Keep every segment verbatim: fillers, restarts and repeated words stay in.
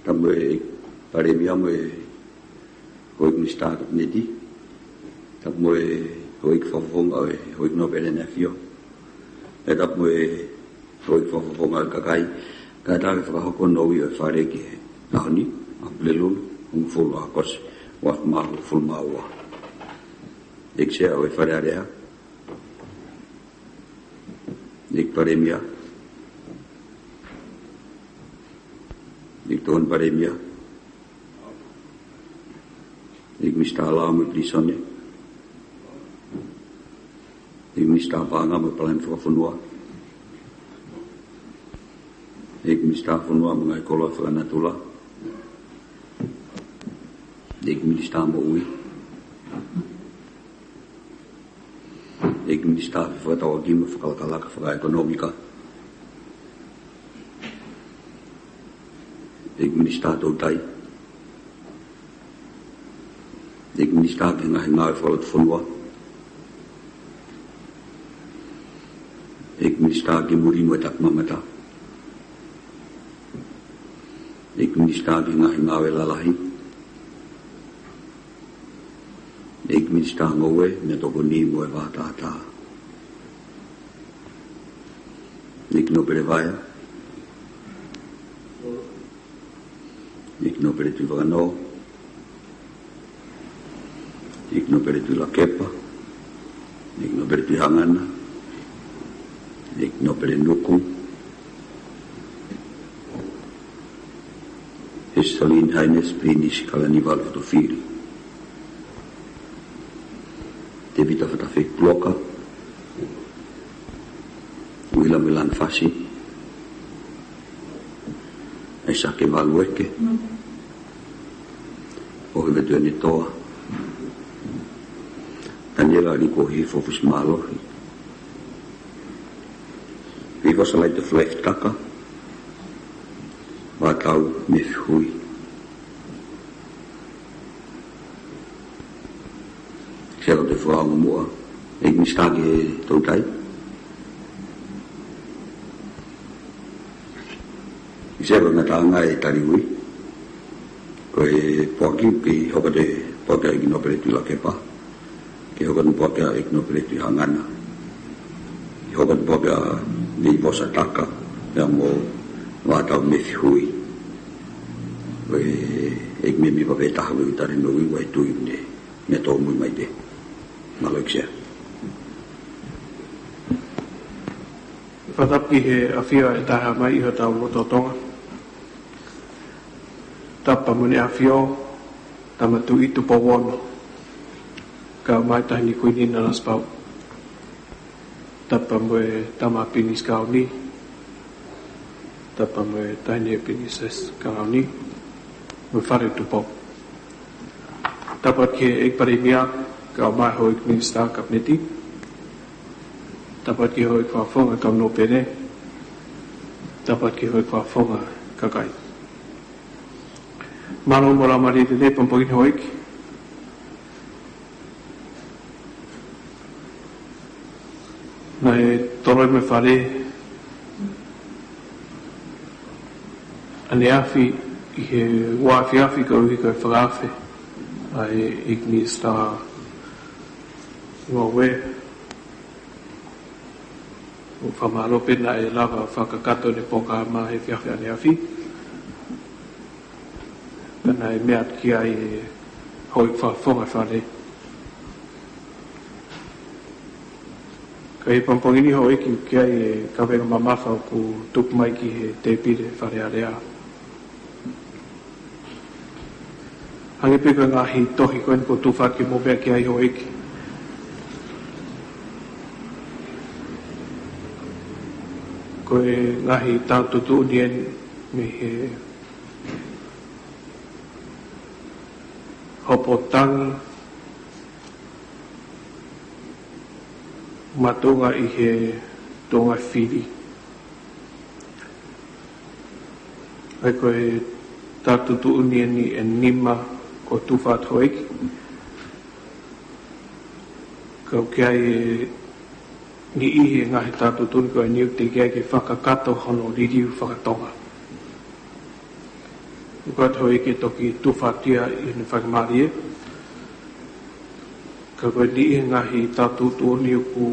Tapu mo e Palēmia mo e houʻeiki Minisitā Kapineti. Tapu mo e houʻeiki Fakafofonga ʻo e Houʻeiki Nōpele ʻAneafi. Pea tapu mo e houʻeiki Fakafofonga ʻo e kakai. Kae ʻatā ke fakahoko e nounou ʻo e Fale ki he ʻaho ni, ʻApeleli hongofulu ʻa ʻAokosi, uaafe mā hongofulu mā ua. ʻEiki Sea ʻo e Fale Alea, ʻEiki Palēmia, ʻEiki Tokoni Palēmia, ʻEiki Minisitā Lao mo e Pilīsone, ʻEiki Minisitā Paʻanga mo e Palani Fakafonua, ʻEiki Minisitā Fonua mo e Ngaahi Koloa Fakanatula, ʻEiki Minisitā Moʻui, ʻEiki Minisitā Fefakatauʻaki mo e Fakalakalaka Fakaʻekonōmika, ʻEiki Minisitā Toutai, ʻEiki Minisitā ki he Ngaahi Ngāue Fakalotofonua, ʻEiki Minisitā ki Muli mo e Takimamata, ʻEiki Minisitā ki he Ngaahi Ngāue Lalahi, ʻEiki Minisitā Ngoue, Meʻatokoni mo e Vātātā, ʻEiki Nōpele Vaea, ʻEiki Nōpele Tuʻivakanō, ʻEiki Nōpele Tuʻilakepa, ʻEiki Nōpele Tuʻihangana, ʻEiki Nōpele Nuku, His Royal Highness Prince Kalaniuvalu Fotofili, Tēvita Fatafehi Puloka, Uila Milan Fasi, ʻAisake Valueke, ʻOhiva Tuʻiʻonetoa, Taniela Likuohifo Fusimālohi, Vivo Salaita Fleftaka, Vātau Mefihui. Sea ko e fakaongo muʻa, ʻEiki Minisitā ki he Toutai. Sea ko e ngataʻanga e taliui. Ko e poaki ke hoko atu e poaki ʻa ʻEiki Nōpele Tuʻilakepa, ke hoko atu e poaki ʻa ʻEiki Nōpele Tuʻihangana, ke hoko atu e poaki ʻa Vivo Sataka, pea mo Vātau Mefihui. Ko e ʻEiki Mēmipa pē taha ʻo e Tali Nounou ʻi he Tuʻi ne, ne tōmui mai pē. Mālō ʻEiki Sea. Fakatapu ki he ʻafio ʻa e Taha Mai ʻi hotau loto Tonga. Tapu mo ʻEne ʻAfio, Tama Tuʻi Tupou Ono, kae ʻumaʻā e Taʻahine Kuini Nanasipauʻu. Tapu mo e Tama Pilinisi Kalauni, tapu mo e Taʻahine Pilinisesi Kalauni, mo e Fale Tupou. Tapu ki he ʻEiki Palēmia, kae ʻumaʻā e houʻeiki Minisitā Kapineti. Tapu ki he houʻeiki Fakafofonga Kau Nōpele. Tapu ki he houʻeiki Fakafofonga kakai. Mālō mo e laumālie lelei e pongipongi ni houʻeiki. Naʻe toloi mai e Fale ʻaneafi ʻi he ua afiafi koeʻuhi ko e fakaafe ʻa e ʻEiki Minisitā Ngoue. ʻOku fakamālō pē naʻe lava fakakakato ʻene polokalama he efiafi ʻaneafi. Pea naʻe meʻa atu ki ai e houʻeiki Fakafofonga Fale. Ka ʻi he pongipongi ni houʻeiki, ʻoku ʻi ai e kaveinga mamafa ʻoku tupu mai ki he tēpile Fale Alea. Hangē pē ko e ngaahi tohi ko eni kuo tufa atu ke mou meʻa ki ai houʻeiki. Ko e ngaahi tala tuʻutuʻuni eni mei he hopo tangi makatuʻunga ʻi he tuʻunga fili. ʻA ia ko e tala tuʻutuʻuni eni ʻe nima kuo tufa atu houʻeiki. Ka ʻoku ʻi ai e niʻihi e ngaahi tala tuʻutuʻuni ko eni ʻoku teʻeki ai ke fakakakato hono liliu fakatonga. ʻOku ʻatā houʻeiki ke toki tufa atu ia ʻi he faingamālie. Ka ko e niʻihi e ngaahi tau tuʻutuʻuni ʻoku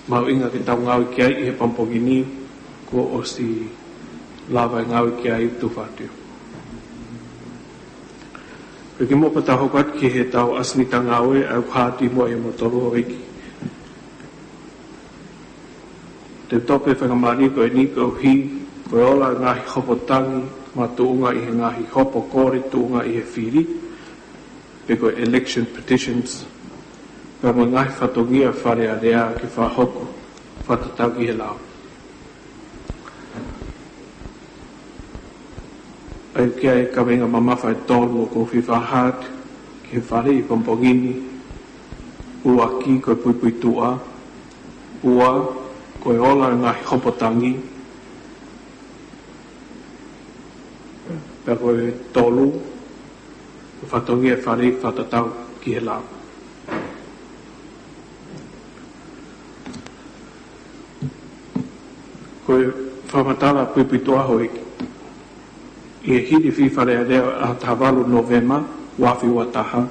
mahuʻinga ke tau ngāue ki ai ʻi he pongipongi ni, kuo ʻosi lava e ngāue ki ai, tufa atu ia. Pea kimuʻa pea tau hoko atu ki he tau ʻasenita ngāue, ʻa ia ʻoku hā atu ʻi muʻa ʻia moutolu houʻeiki. Te u toʻo pē faingamālie ko eni koeʻuhi ko e ola e ngaahi hopo tangi makatuʻunga ʻi he ngaahi hopo kole tuʻunga ʻi he fili, pe ko e election petitions, pea mo e ngaahi fatongia Fale Alea ke fakahoko fakatatau ki he lao. ʻA ia ʻoku ʻi ai e kaveinga mamafa ʻe tolu ʻoku ou fie fakahā atu ki he Fale ʻi he pongipongi ni. ʻUluaki ko e puipuituʻa, ua ko e ola e ngaahi hopo tangi, pea ko e tolu, ko e fatongia e Fale fakatatau ki he lao. Ko e fakamatala puipuituʻa houʻeiki. ʻI he hili e fili Fale Alea ʻaho taha valu Nōvema ua afe ua taha,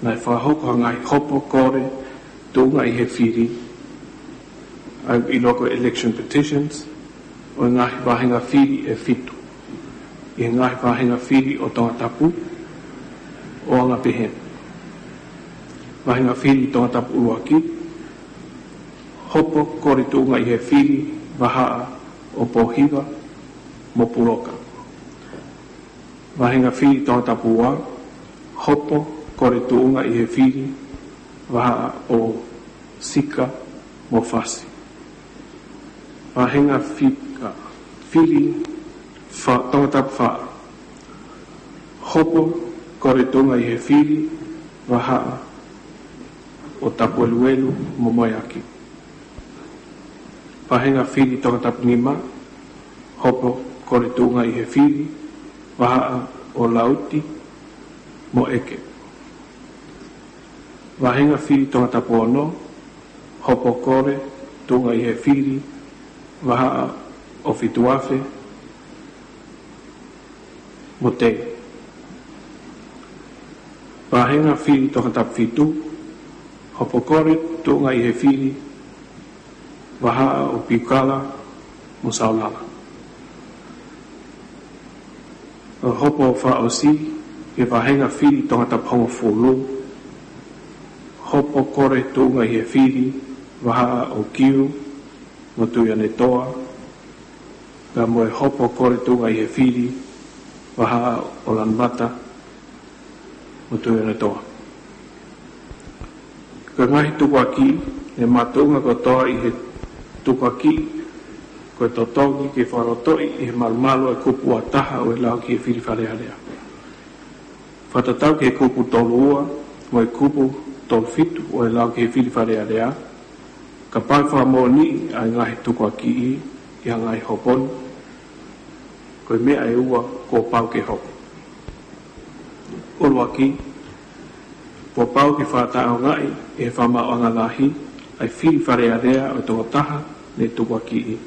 naʻe fakahoko ha ngaahi hopo kole tuʻunga ʻi he fili, ʻa ia ʻoku ʻiloa ko e election petitions, ʻo e ngaahi vāhenga fili ʻe fitu, ʻi he ngaahi vāhenga fili ʻo Tongatapu, ʻo anga pehē ni. Vāhenga fili Tongatapu ʻuluaki, hopo kole tuʻunga ʻi he fili vahaʻa ʻo Pōhiva mo Puloka. Vāhenga fili Tongatapu ua, hopo kole tuʻunga ʻi he fili vahaʻa ʻo Sika mo Fasi. Vāhenga fika, fili fa, Tongatapu fā, hopo kole tuʻunga ʻi he fili vahaʻa ʻo Tapueluelu mo Moeaki. Vāhenga fili Tongatapu nima, hopo kole tuʻunga ʻi he fili vahaʻa ʻo Lauti mo ʻEke. Vāhenga fili Tongatapu ono, hopo kole tuʻunga ʻi he fili vahaʻa ʻo Fituafe mo Tei. Vāhenga fili Tongatapu fitu, hopo kole tuʻunga ʻi he fili vahaʻa ʻo Piukala mo Saulala. Hopo fakaʻosi, ʻi he vāhenga fili Tongatapu hongofulu, hopo kole tuʻunga ʻi he fili vahaʻa ʻo Kiu mo Tuianetoa, pea mo e hopo kole tuʻunga ʻi he fili vahaʻa ʻo Lanumata mo Tuianetoa. Ko e ngaahi tukuakiʻi, ʻe makatuʻunga kotoa ʻi he tukuakiʻi ko e totongi ke fakalotoʻi ʻi he malumalu ʻa e kupu ua taha ʻo e lao ki he fili Fale Alea, fakatatau ki he kupu tolu ua mo e kupu tolu fitu ʻo e lao ki he fili Fale Alea, kapau ʻe fakamoʻoniʻi ʻa e ngaahi tukuakiʻi ʻi he ngaahi hopo ni, ko e meʻa ʻe ua kuo pau ke hoko. ʻUluaki, kuo pau ke fakataʻeʻaongaʻi ʻe he Fakamaauʻanga Lahi ʻa e fili Fale Alea ʻo e tokotaha ne tukuakiʻi,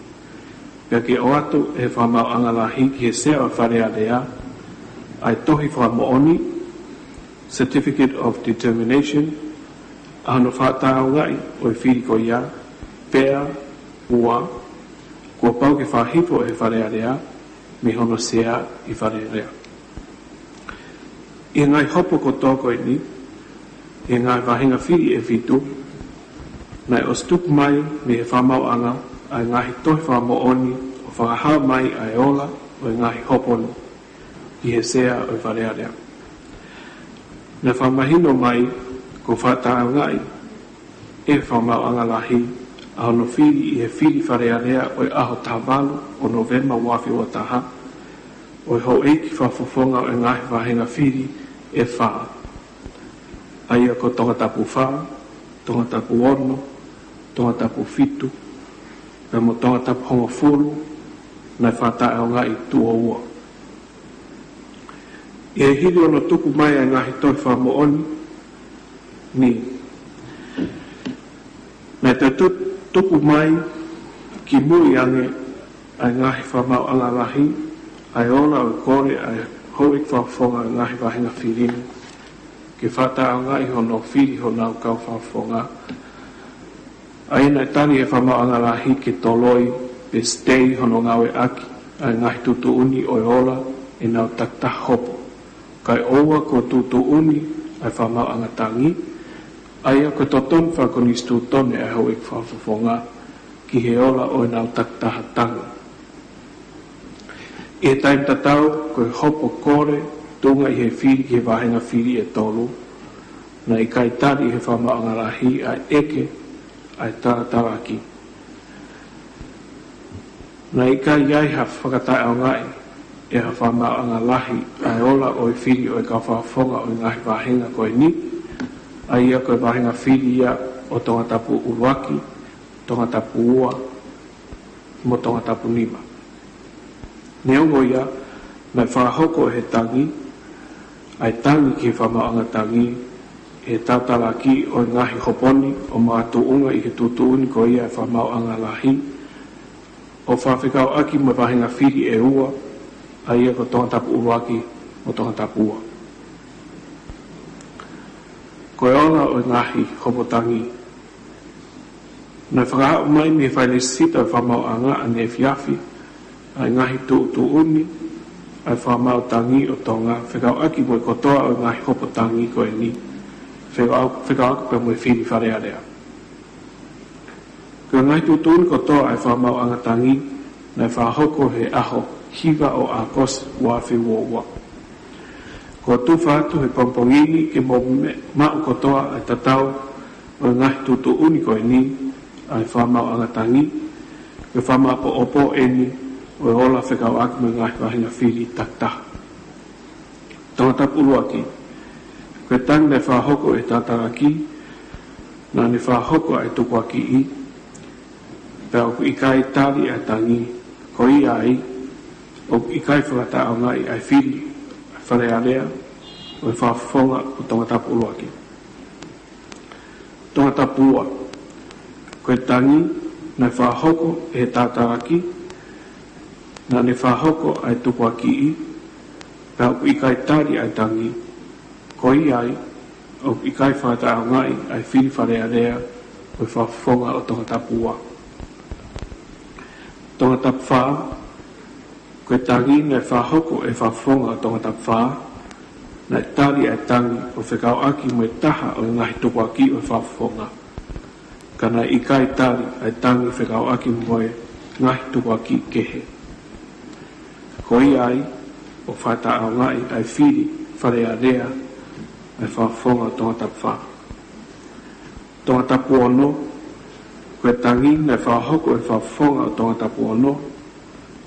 pea ke ʻoatu ʻe he Fakamaauʻanga Lahi ki he Sea ʻo e Fale Alea ʻa e tohi fakamoʻoni, Certificate of Determination, ʻa hono fakataʻeʻaongaʻi ʻo e fili ko ia, pea ua, kuo pau ke fakahifo ʻe he Fale Alea mei hono Sea ʻi Fale Alea. ʻI he ngaahi hopo kotoa ko eni, ʻi he ngaahi vāhenga fili ʻe fitu, naʻe ʻosi tuku mai mei he Fakamaauʻanga ʻa e ngaahi tohi fakamoʻoni ʻo fakahā mai ʻa e ola ʻo e ngaahi hopo ni ki he Sea ʻo e Fale Alea. Naʻe fakamahino mai kuo fakataʻeʻaongaʻi ʻe he Fakamaauʻanga Lahi ʻa hono fili ʻi he fili Fale Alea ʻo e ʻaho taha valu ʻo Nōvema ua afe ua taha, ʻo e houʻeiki fakafofonga ʻo e ngaahi vāhenga fili ʻe fā, ʻa ia ko Tongatapu fā, Tongatapu ono, Tongatapu fitu, pea mo Tongatapu hongofulu, naʻe fakataʻeʻaongaʻi tuʻo ua. ʻI he hili hono tuku mai ʻa e ngaahi tohi fakamoʻoni ni, naʻe toe tu-, tuku mai kimui ange ʻa e ngaahi Fakamaauʻanga Lahi ʻa e ola ʻo e kole ʻa e houʻeiki fakafofonga ʻo e ngaahi vāhenga fili ni ke fakataʻeʻaongaʻi hono fili honau kau fakafofonga, ʻa ia naʻe tali ʻe he Fakamaauʻanga Lahi ke toloi pe stay hono ngāueʻaki ʻa e ngaahi tuʻutuʻuni ʻo e ola ʻenau takitaha hopo, kae ʻoua kuo tuʻutuʻuni ʻa e Fakamaauʻanga Tangi, ʻa ia ko e totonu fakakonisitūtone ʻa e houʻeiki fakafofonga, ki he ola ʻo ʻenau takitaha tangi. ʻI he taimi tatau, ko e hopo kole tuʻunga ʻi he fili ki he vāhenga fili ʻe tolu, naʻe ʻikai tali ʻe he Fakamaauʻanga Lahi ʻa e ʻeke ʻa e talatalaki. Naʻe ʻikai ʻi ai ha fakataʻeʻaongaʻi ʻe he Fakamaauʻanga Lahi ʻa e ola ʻo e fili ʻo e kau fakafofonga ʻo e ngaahi vāhenga ko eni, ʻa ia ko e vāhenga fili ia ʻo Tongatapu ʻuluaki, Tongatapu ua, mo Tongatapu nima. Neongo ia, naʻe fakahoko ʻe he tangi ʻa e tangi ki he Fakamaauʻanga Tangi ʻi he talatalaki ʻo e ngaahi hopo ni ʻo makatuʻunga ʻi he tuʻutuʻuni ko ia ʻa e Fakamaauʻanga Lahi, ʻo fakafekauʻaki mo e vāhenga fili ʻe ua, ʻa ia ko Tongatapu ʻuluaki mo Tongatapu ua. Ko e ola ʻo e ngaahi hopo tangi. Naʻe fakahā mai mei he failēsisita ʻo e Fakamaauʻanga ʻaneefiafi ʻa e ngaahi tuʻutuʻuni ʻa e Fakamaau Tangi ʻo Tonga fekauʻaki mo e kotoa ʻo e ngaahi hopo tangi ko eni, fekau-, fekauʻaki pea mo e fili Fale Alea. Ko e ngaahi tuʻutuʻuni kotoa ʻa e Fakamaauʻanga Tangi naʻe fakahoko he ʻaho hiva ʻo ʻAokosi ua afe ua ua. Kuo tufa atu he pongipongi ni ke mou me-, maʻu kotoa ʻa e tatau ʻo e ngaahi tuʻutuʻuni ko eni ʻa e Fakamaauʻanga Tangi, ko e fakamāʻopoʻopo eni ʻo e ola fekauʻaki mo e ngaahi vāhenga fili takitaha. Tongatapu ʻuluaki. Ko e tangi naʻe fakahoko ʻi he talatalaki, naʻa ne fakahoko ʻa e tukuakiʻi, pea ʻoku ʻikai tali ʻa e tangi, ko ia ai ʻoku ʻikai fakataʻeʻaongaʻi ʻa e fili Fale Alea ʻo e fakafofonga ʻo Tongatapu ʻuluaki. Tongatapu ua. Ko e tangi naʻe fakahoko ʻi he talatalaki, naʻa ne fakahoko ʻa e tukuakiʻi, pea ʻoku ʻikai tali ʻa e tangi, ko ia ai ʻoku ʻikai fakataʻeʻaongaʻi ʻa e fili Fale Alea ʻo e fakafofonga ʻo Tongatapu ua. Tongatapu fā. Ko e tangi naʻe fakahoko ʻe he fakafofonga ʻo Tongatapu fā, naʻe tali ʻa e tangi ʻo fekauʻaki mo e taha ʻo e ngaahi tukuakiʻi ʻo e fakafofonga, ka naʻe ʻikai tali ʻa e tangi fekauʻaki mo e ngaahi tukuakiʻi kehe, ko ia ai ʻoku fakataʻeʻaongaʻi ʻa e fili Fale Alea ʻo e fakafofonga ʻo Tongatapu fā. Tongatapu ono. Ko e tangi naʻe fakahoko ʻe he fakafofonga ʻo Tongatapu ono,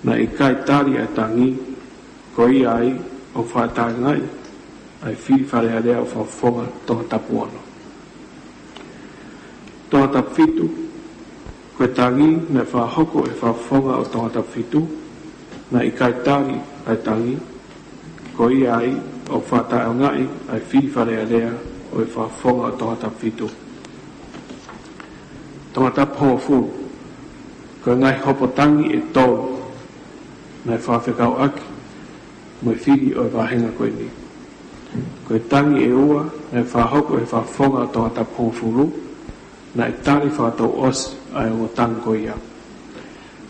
naʻe ʻikai tali ʻa e tangi, ko ia ai ʻoku fakataʻeʻaongaʻi ʻa e fili Fale Alea ʻo e fakafofonga ʻo Tongatapu ono. Tongatapu fitu. Ko e tangi naʻe fakahoko ʻe he fakafofonga ʻo Tongatapu fitu, naʻe ʻikai tali ʻa e tangi, ko ia ai ʻoku fakataʻeʻaongaʻi ʻa e fili Fale Alea ʻo e fakafofonga ʻo Tongatapu fitu. Tongatapu hongofulu. Ko e ngaahi hopo tangi ʻe tolu naʻe fakafekauʻaki mo e fili ʻo e vāhenga ko eni. Ko e tangi ʻe ua naʻe fakahoko ʻe he fakafofonga ʻo Tongatapu hongofulu, naʻe tali fakatouʻosi ʻa e ongo tangi ko ia.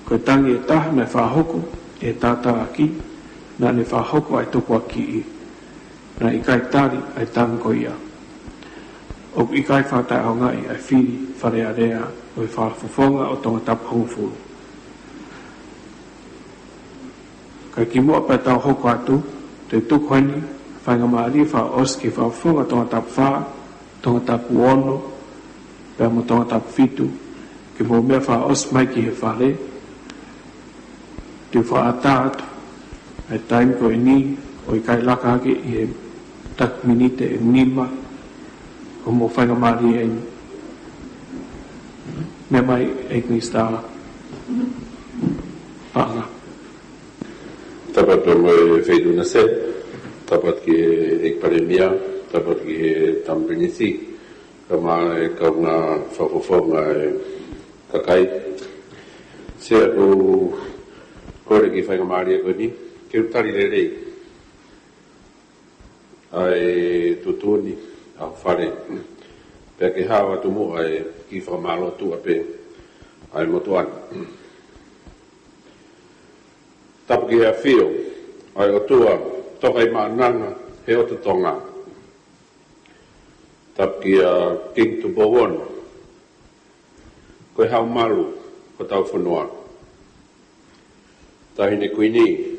Ko e tangi ʻe taha naʻe fakahoko ʻi he talatalaki, naʻa ne fakahoko ʻa e tukuakiʻi, naʻe ʻikai tali ʻa e tangi ko ia. ʻOku ʻikai fakataʻeʻaongaʻi ʻa e fili Fale Alea ʻo e fakafofonga ʻo Tongatapu hongofulu. Kae kimuʻa pea tau hoko atu, te u tuku heni ha faingamālie fakaʻosi ki he fakafofonga ʻo Tongatapu fā, Tongatapu ono, pea mo Tongatapu fitu, ke mou meʻa fakaʻosi mai ki he fale. Te u fakaʻatā atu ʻa e taimi ko eni ʻo ʻikai laka hake ʻi he taki miniti ʻe nima, ko hoʻomou faingamālie eni. Meʻa mai ʻEiki Minisitā Paʻanga. Tapu atu pea mo e Feituʻu Nase, tapu atu ki he ʻEiki Palēmia, tapu atu ki he Tama Pilinisi, kae ʻumaʻā e kaungā fakafofonga ʻo e kakai. Sea, ʻoku ou kole ki he faingamālie ko eni ke Ke u tali lelei ʻa e tuʻutuʻuni ʻa ho fale, pea ke hao atu muʻa e kiʻi fakamālō tuʻa pē ʻa e motuʻa ni. Tapu ki he ʻAfio ʻa e ʻOtua Tokaimaʻananga, he ʻOtua Tonga. Tapu kia Kingi Tupou Ono, ko e haʻumalu hotau fonua. Taʻahine Kuini,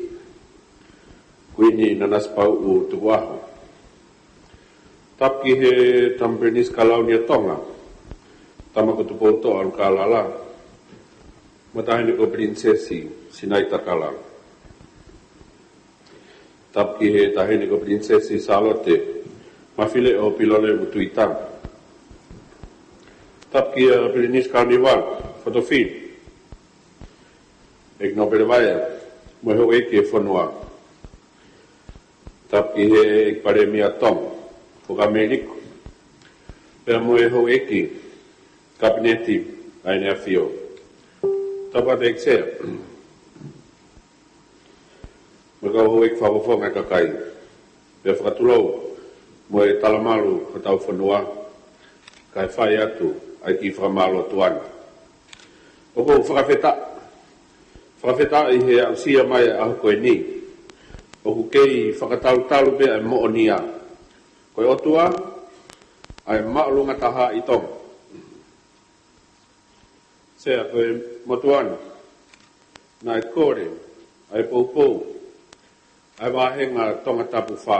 Kuini Nanasipauʻu Tukuʻaho. Tapu ki he Tama Pilinisi Kalauni ʻa Tonga, Tama ko Tupoutoʻa ʻUlukalala, mo e Taʻahine ko Pilinisesi Sinaitakala. Tapu ki he Taʻahine ko Pilinisesi Sālote Mafileʻo Pilolevu Tuita. Tapu kia Pilinisi Kalaniuvalu Fotofili, ʻEiki Nōpele Vaea, mo e houʻeiki ʻo e fonua. Tapu ki he ʻEiki Palēmia Tonga, Fuakava Meiliku, pea mo e houʻeiki Kapineti ʻa ʻEne ʻAfio. Tapu atu ʻEiki Sea, mo e kau houʻeiki fakafofonga ʻo e kakai, pea fakatulou mo e talamalu hotau fonua, kae fai atu ʻa e kiʻi fakamālō tuʻa ni. ʻOku ou fakafetaʻi, fakafetaʻi he aʻusia mai ʻa e ʻaho ko eni, ʻoku kei fakatalutalu pē ʻa e moʻonia. Ko e ʻOtua ʻa e māʻolunga taha ʻi Tonga. Sea, ko e motuʻa ni naʻe kole ʻa e poupou ʻa e vāhenga Tongatapu Fā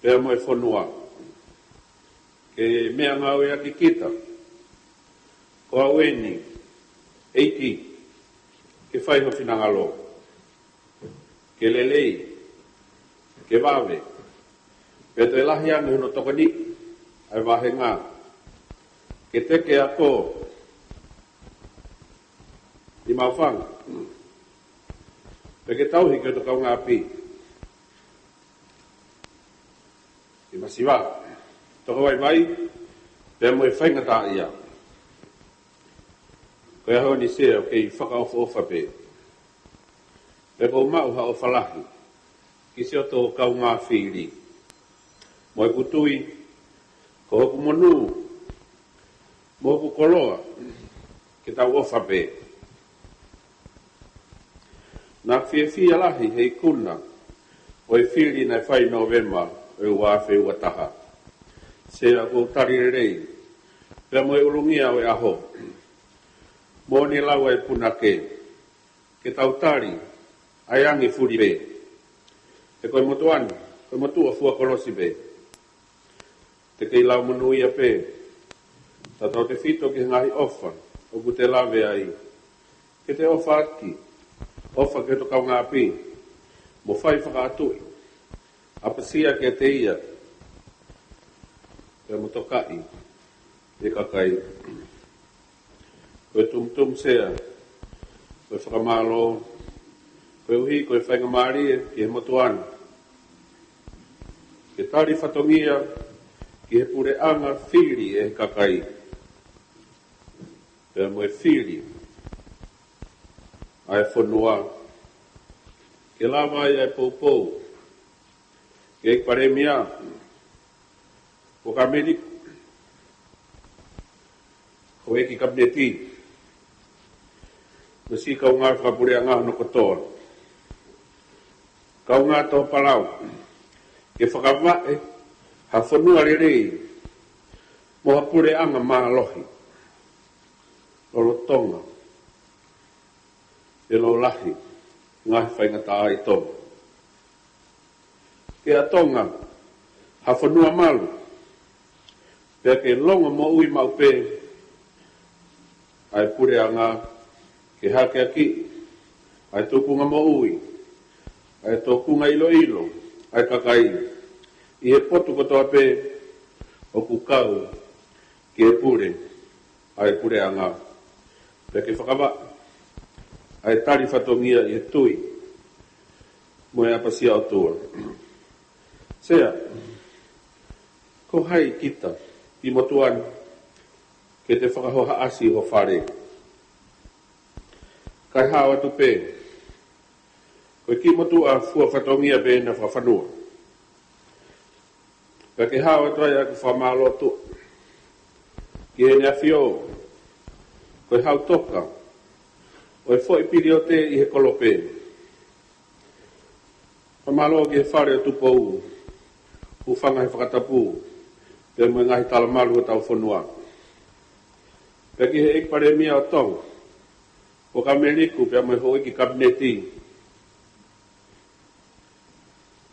pea mo e fonua, ke meʻangāueʻaki kita. Ko au eni, ʻEiki, ke fai ho finangalo, ke lelei, ke vave, pea toe lahi ange hono tokoniʻi ʻa e vāhenga, ke teke ako ʻi maʻufanga, pea ke tauhi ki hoto kaungāʻapi ʻi masiva, toko vaivai, pea mo e faingataʻaʻia. Ko e ʻaho ni Sea, ʻoku kei fakaʻofoʻofa pē, pea ʻoku ou maʻu ha ʻofa lahi ki siʻoto kaungā fili, mo ʻeku tui ko hoku monū mo hoku koloa ke tau ʻofa pē. Naʻá ku fiefia lahi he ikuna ʻo e fili naʻe fai ʻi Nōvema ʻo e ua afe ua taha. Sea, ʻoku ou tali lelei pea mo e ʻulungia ʻo e ʻaho, moʻoni lau ʻa e punake, ke tau tali ʻa e angi fuli pē. He ko e motuʻa ni, ko e motuʻa fua kolosi pē. Te kei lau monūʻia pē, tautautefito ki he ngaahi ʻofa ʻoku te lave ai, ke te ʻofa ʻaki, ʻofa ki hoto kaungāʻapi, mo fai fakaʻatuʻi ʻapasia kiate ia, pea mo tokaʻi e kakai. Ko e tumutumu Sea, ko e fakamālō, koeʻuhi ko e faingamālie ki he motuʻa ni ke tali fatongia ki he puleʻanga fili ʻe he kakai, pea mo e fili ʻa e fonua, ke lava ai ʻa e poupou ki he ʻEiki Palēmia Fuakava Meiliku, houʻeiki Kapineti, mo e siʻi kaungā fakapuleʻanga hono kotoa, kaungā toho palau, ke fakavaʻe ha fonua lelei mo ha puleʻanga mālohi, lolotonga e lōlahi ngaahi faingataʻa ʻi Tonga. Ke ʻa Tonga ha fonua malu, pea ke longomoʻui maʻu pē ʻa e puleʻanga, ke hakeakiʻi ʻa e tūkunga moʻui, ʻa e tūkunga ʻiloʻilo ʻa e kakai ʻi he potu kotoa pē ʻoku kau ki he pule ʻa e puleʻanga, pea ke fakavaʻe ʻa e tali fatongia ʻi he tui mo e ʻapasia ʻOtua. Sea, ko hai kita ʻi motuʻa ni ke te fakahohaʻasi ho fale? Kae hao atu pē, Ko e kiʻi motuʻa fua fatongia pē ʻena fakafanua. Pea ke hao atu ai ʻa e fakamālō atu ki Heʻene ʻAfio, ko e hau toka ʻo e foʻi piliote ʻi he kolope. Fakamālō ki he Fale ʻo Tupou, hūfanga he fakatapu pea mo e ngaahi talamalu ʻo hotau fonua. Pea ki he ʻEiki Palēmia ʻo Tonga, Puaka Meliku, pea mo e houʻeiki Kapineti.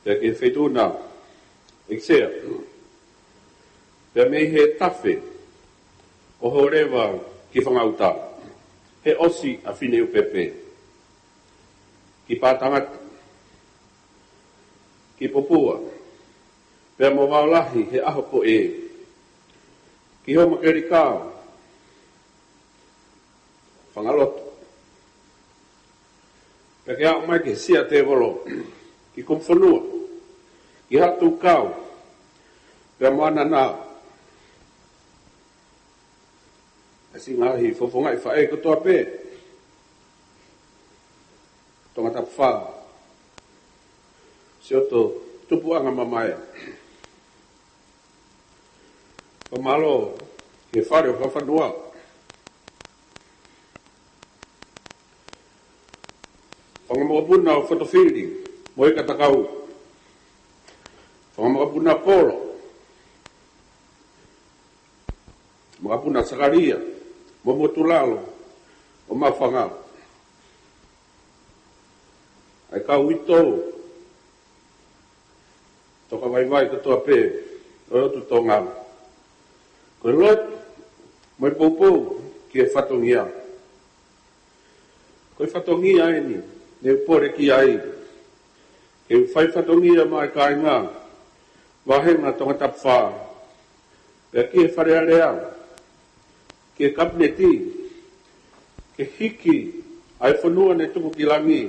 Pea ki he Feituʻu na, ʻEiki Sea. Pea mei he tafe ʻo Hōleva ki Fangaʻuta, he ʻosi ʻa Fineʻupepe, ki Pātangata, ki Popua, pea mo Vaolahi he ʻaho ko ē, ki Homakelikao, Fangaloto. Pea ke aʻu mai ki Siatēvolo, ki Kumu Fonua, ki Haʻatukau, pea mo Anana. ʻA e siʻi ngaahi fofongaʻi faʻē kotoa pē, Tongatapu Fā, Sioto, Tupuʻanga, Mamae. Fakamālō ki he Fale ʻo Fakafanua. Fanga mokopuna ʻo Fotofili mo Ikatakau. Fanga mokopuna Polo, mokopuna Sakalia mo Motulalo ʻo Maʻufanga. ʻA e kau uitou, toka vaivai kotoa pē ʻo e ʻOtu Tonga. Ko e lotu mo e poupou ki he fatongia. Ko e fatongia eni ne u pole ki ai ke u fai fatongia maʻa e kāinga vāhenga Tongatapu Fā, pea ki he Fale Alea, ki he Kapineti, ke hiki ʻa e fonua ne tuku ki langi,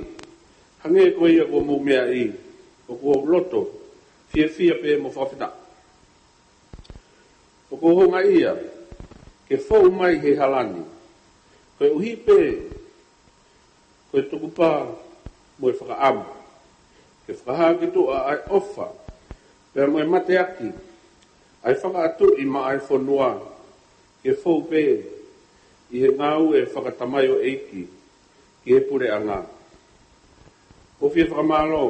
hangē ko ia kuo mou meaʻi, ʻoku ou loto fiefia pē mo fakafetaʻi. ʻOku ou houngaʻia ke fou mai he hala ni, koeʻuhi pē ko e tukupā mo e fakaʻamu ke fakahā ki tuʻa ʻa e ʻofa pea mo e mateaki ʻa e fakaʻatuʻi maʻa e fonua, ke fou pē ʻi he ngāue fakatamaioʻeiki ki he puleʻanga. ʻOku ou fie fakamālō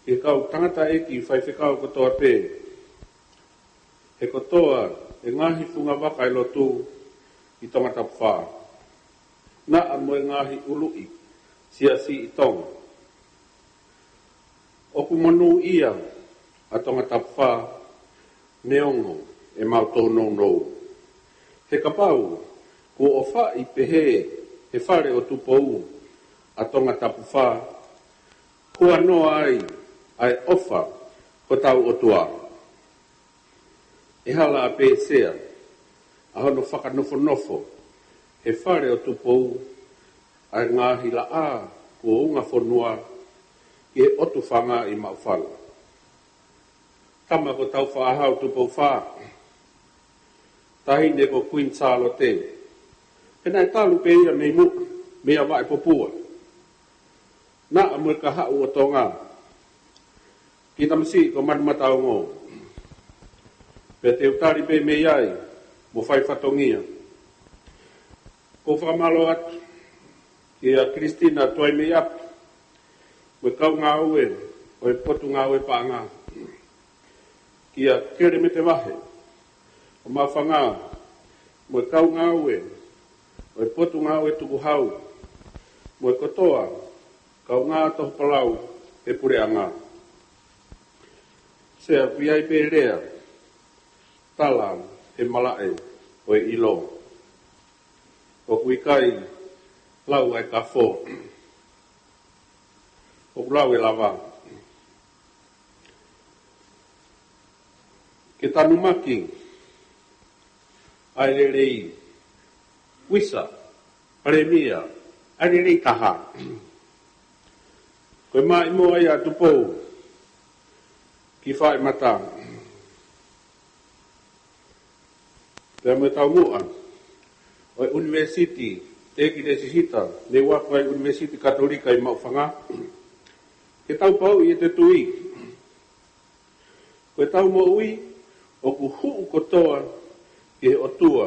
ki he kau tangataʻeiki faifekau kotoa pē, he kotoa e ngaahi fungavaka ʻo e lotu ʻi Tongatapu Fā, naʻa mo e ngaahi ʻuluʻi siasi ʻi Tonga. ʻOku monūʻia ʻa Tongatapu Fā neongo ʻemau tōnounou. He kapau kuo ʻofaʻi pehē ʻe he Fale ʻo Tupou ʻa Tongatapu Fā, huanoa ai ʻa e ʻofa hotau ʻOtua. ʻE hala ʻapē, Sea, ʻa hono fakanofonofo ʻe he Fale ʻo Tupou ʻa e ngaahi laʻā kuo unga fonua ki he ʻotu fanga ʻi Maʻufanga. Tama ko Tāufaʻāhau Tupou Fā, taʻahine ko Kuini Sālote, he naʻe talu pē ia mei muʻa, mei ʻAvaʻe Popua, naʻa mo e kahaʻu ʻo Tonga, kiʻi tamasiʻi ko Manumataongo. Pea te u tali pē mei ai mo fai fatongia. ʻOku ou fakamālō atu kia Kilisitina Tuaimeiʻapi mo e kau ngāue ʻo e Potungāue Paʻanga, kia Kelemete Vahe ʻo Maʻufanga mo e kau ngāue ʻo e Potungāue Tukuhau, mo e kotoa kaungā tohopalau ʻo e puleʻanga. Sea, ʻoku ʻi ai pē lea, tala he malaʻe ʻo e ʻilo, ʻoku ʻikai lau ʻa e kafo, ʻoku lau ʻe lava. Ke tanumaki ʻa e lelei, Uisa, Palēmia, ʻa e lelei taha. Ko e maʻimoa ia ʻa Tupou ki Faʻemata, pea mo e taumuʻa ʻo e ʻUnivēsiti Teʻeki Lēsisita, ne u ako ai ʻUnivēsiti Katolika ʻi Maʻufanga, Ke tau pauʻi ʻete tui. Ko ʻetau moʻui ʻoku hū kotoa ki he ʻOtua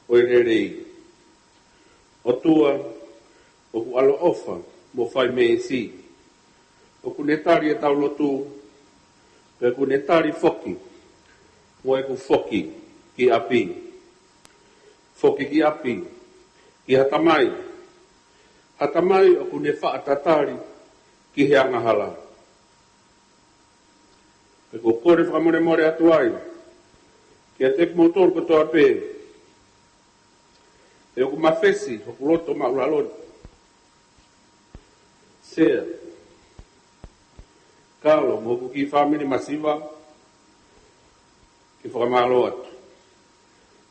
ʻo e lelei. ʻOtua ʻoku ʻaloʻofa mo fai meesi. ʻOku ne tali ʻetau lotu, pea ʻoku ne tali foki mo ʻeku foki ki ʻapi. Foki ki ʻapi, ki ha tamai. Ha tamai ʻoku ne faʻa tatali ki he angahala. Pea ʻoku ou kole fakamolemole atu ai kiate kimoutolu kotoa pē ʻoku mafesi hoku loto maʻulalo ni. Sea, Kalo mo hoku kiʻi fāmili masiva, ke fakamālō atu.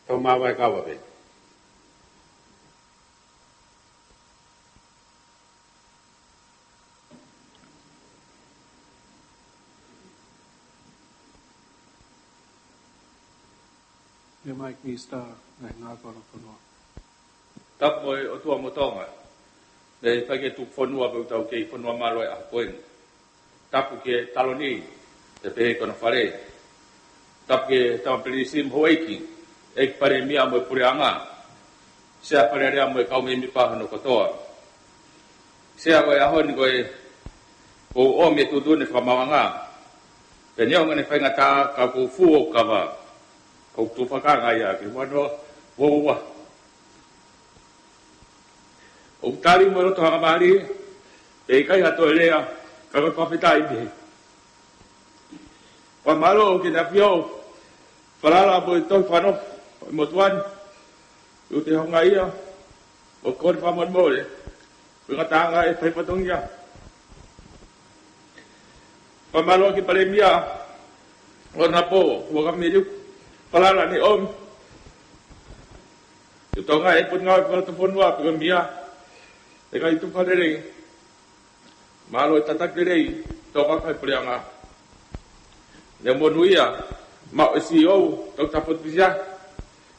Tau māvae kava pē. Meʻa mai Minisitā ngaahi ngāue fakafonua. Tapu mo e ʻOtua mo Tonga. Mei he fai ke tuku fonua pea ʻoku tau kei fonua mālohi ʻa ko eni. Tapu ki he taloni, pea pehē ki hono fale. Tapu ki he Tama Pilinisi mo Houʻeiki, ʻEiki Palēmia mo e Puleʻanga. Sea Fale Alea mo e kau mēmipa hono kotoa. Sea, ko e ʻaho ni ko e ʻoku ou ʻomi e tuʻutuʻuni fakamaauʻanga. Pea neongo ʻene faingataʻa ka ʻoku ou fū hoku kava. ʻOku ou tufakanga ia ke huanoa, ua ua. ʻOku tali mo e loto hangamālie, pea ʻikai ha toe lea, ka ko e fakafetaʻi pē. Fakamālō ki he ʻAfio, falala mo e tohi fakanofo ʻo e motuʻa ni, ʻoku te houngaʻia, ʻoku ou kole fakamolemole, ko e ngataʻanga e fai fatongia. Fakamālō ki he Palēmia, ʻo na po, ua ka meliu, falala ne ʻomi. Ki he Tonga e Potungāue Fakalotofonua, pea ko e meʻa, ʻe kai tu falelei. Mālō e tataki lelei, tō kakai Puleʻanga. Ne monūʻia, maʻu e C E O, Toketā Potu Pisia,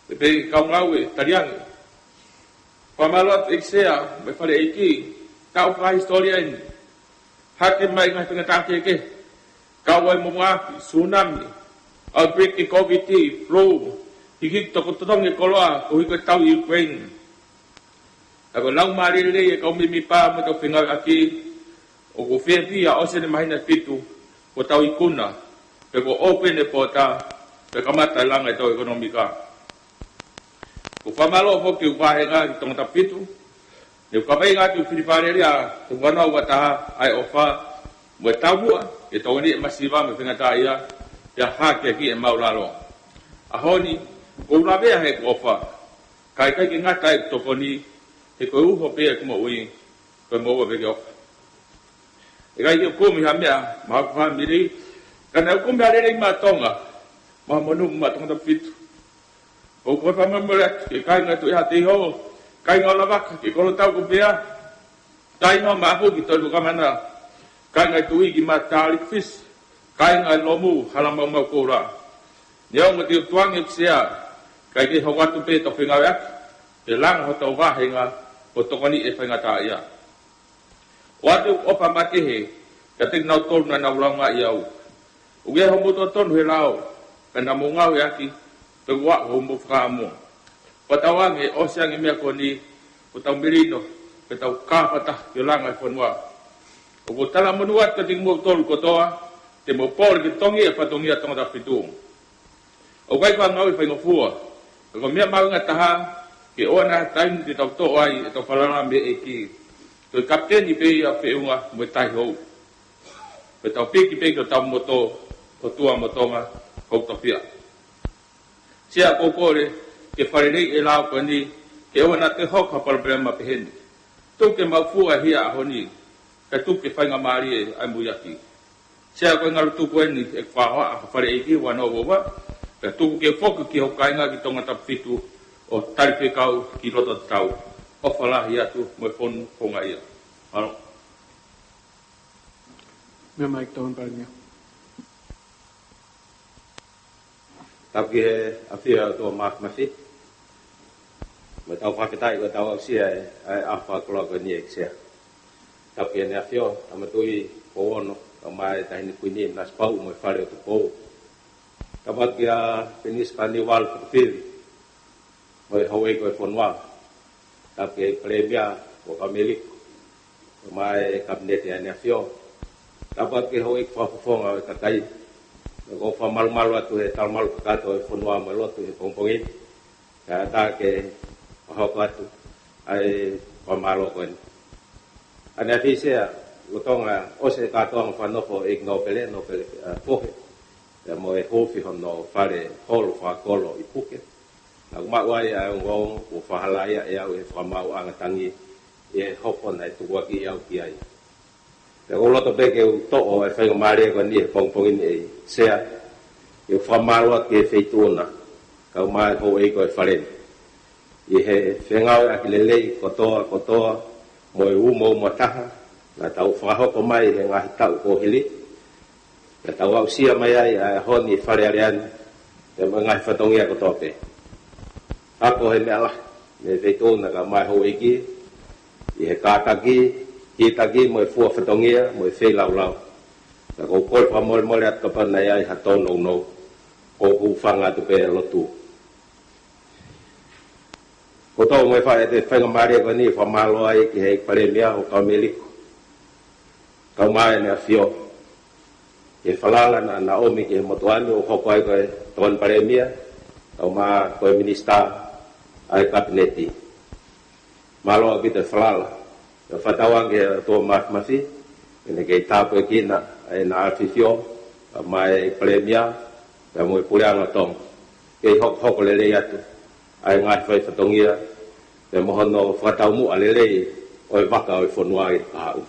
pea pehē ki he kau ngāue, taliangi. Fakamālō atu ʻEiki Sea, mo e Fale ʻEiki, taʻu fakahisitōlia eni. Hake mai ngaahi faingataʻa kehekehe. Kau ai mo e afi, tsunami, outbreak e COVID, flu, hiki toko totongi e koloa, ko e hiki e tau ʻi Ukraine. Ka ko e laumālie lelei e kau mēmipa mo e kau fengāueʻaki, ʻoku fiefia ʻosi eni e māhina ʻe fitu, kuo tau ikuna, pea kuo open e pota, pea kamata e langa e tau ʻekonōmika. ʻOku fakamālō foki ki he vāhenga ki Tongatapu fitu, ne u kaveinga atu ki he fili Fale Alea, ʻi he ua noa ua taha, ʻa e ʻofa, mo e taumuʻa, ke tokoniʻi e masiva mo e faingataʻaʻia, pea hākeakiʻi e maʻulalo. ʻAho ni, ʻoku ou lavea he ʻofa, ka ʻikai ke ngata ai e tokoni, he ko e uho pē ʻeku moʻui, ko e moʻua pē ke ʻofa. ʻIkai ke u kumi ha meʻa maʻa hoku fāmili, ka naʻa ku kumi ha lelei maʻa Tonga, mo ha monū maʻa Tongatapu fitu. ʻOku ou kole fakamolemole atu ki he kāinga Tuʻi Haʻateiho, kāinga ʻo Lavaka, ki he kolo Tauʻakupea, kāinga ʻo Maʻafu ki Toivokamana, kāinga Tuʻi ki Matāliki Fisi, kāinga Lomu, Halamaumau Koula. Neongo te u tuangi ʻEiki Sea, ka ʻikai ke hoko atu pē ʻetau fengāueʻaki, ke langa hotau vāhenga, ʻo tokoniʻi e faingataʻaʻia. ʻOatu e ʻofa makehe, kiate kinautolu naʻa nau lāungaʻi au. ʻOku ʻi ai hoʻomou totonu he lao, ka naʻa mou ngāueʻaki, pea ʻoku ʻi ai hoʻomou fakaʻamu. Fakatauange, ʻosi ange e meʻa ko eni, ʻoku tau melino, pea tau kāpata, ke langa e fonua. ʻOku ou talamonū atu kiate kimoutolu kotoa, te mou pole ke totongi e fatongia Tongatapu fitu. ʻOku ʻikai ko ha ngāue faingofua, ka ko e meʻa mahuʻinga taha, ke ʻoua naʻa taimi te tau toʻo ai ʻetau falala mei he ʻEiki. Ko e kapiteni pē ia ʻo e feʻunga mo e tahi hou. Pea tau piki pē ki hotau moto, ʻOtua mo Tonga, ʻoku tau fia. Sea, ʻoku ou kole, ke fakalelei e lao ko eni, ke ʻoua naʻa toe hoko ha palopalema pehē ni. Tuku ke maʻu fua e hia ʻaho ni, kae tuku ke faingamālie ʻa e muiaki. Sea, ko e ngalu tuku eni ʻeku fakahohaʻa ki he Fale ʻEiki ua noa ua ua, pea tuku ke foki ki hoku kāinga ki Tongatapu fitu ʻo tali fekau ki loto tatau. ʻOfa lahi atu mo e fonu houngaʻia. Mālō. Meʻa mai ki he Tama Palēmia. Tapu ki he ʻAfio ʻa e ʻOtua Māfimafi. Mo e tau fakafetaʻi ko e tau aʻusia e, e ʻaho fakakoloa ko eni ʻEiki Sea. Tapu ki heʻene ʻAfio, Tama Tuʻi, Pouono, kae ʻumaʻā e Taʻahine Kuini Nanasipauʻu mo e Fale ʻo Tupou. Tapu atu kia Pilinisi Paniuvalu Fakafili, mo e houʻeiki ʻo e fonua. Tapu ki he Palēmia, Kuo Kaumēliku, kae ʻumaʻā e Kapineti ʻa ʻEne ʻAfio. Tapu atu ki he houʻeiki fakafofonga ʻo e kakai. Pea ʻoku ou fakamalumalu atu he talamalu kakato ʻo e fonua mo e lotu he pongipongi ni. Kae ʻatā ke fakahoko atu ʻa e fakamālō ko eni. ʻAneafi Sea, lolotonga ʻosi e kātoanga fakanofo ʻo e ʻEiki Nōpele, Nōpele, ʻa, Pohe, pea mo e huufi hono fale holo fakakolo ʻi Puke, naʻá ku maʻu ai ʻa e ongoongo kuo fakahalaia ʻe au ʻi he fakamaauʻanga tangi ʻi he hopo naʻe tukuakiʻi au ki ai. Pea ʻoku ou loto pē ke u toʻo e faingamālie ko eni he pongipongi ni, ʻe Sea, ke u fakamālō atu ki he Feituʻu na, kae ʻumaʻā e houʻeiki ʻo e Fale ni, ʻi he fengāueʻaki lelei kotoa kotoa mo e umouma taha naʻa tau fakahoko mai he ngaahi taʻu kuo hili, pea tau aʻusia mai ai ʻa e ʻaho ni ʻi Fale Alea ni, pea mo e ngaahi fatongia kotoa pē. Ako he meʻa lahi mei he Feituʻu na kae ʻumaʻā e houʻeiki, ʻi he kātaki, hitaki mo e fua fatongia mo e feilaulau. Pea ʻoku ou kole fakamolemole atu kapau naʻe ʻi ai ha tōnounou, ʻoku ou hūfanga atu pē he lotu. ʻOku ou tō mo e faʻa ʻete faingamālie ko eni ʻo fakamālō ai ki he Palēmia Kuo Kaumēliku, kae ʻumaʻā ʻEne ʻAfio, ʻi he falala naʻá na ʻomi ki he motuʻa ni ʻo hoko ai ko e Tokoni Palēmia, kae ʻumaʻā ko e Minisitā ʻa e Kapineti. Mālō ʻaupito e falala. Pea fakatauange ki he ʻOtua Māfimafi ke ne kei tāpuekina ʻa ʻEna ʻAfifio, kae ʻumaʻā e Palēmia, pea mo e Puleʻanga Tonga, kei hokohoko lelei atu ʻa e ngaahi fai fatongia, pea mo hono fakataumuʻa lelei ʻo e vaka ʻo e fonua ʻi he kahaʻu.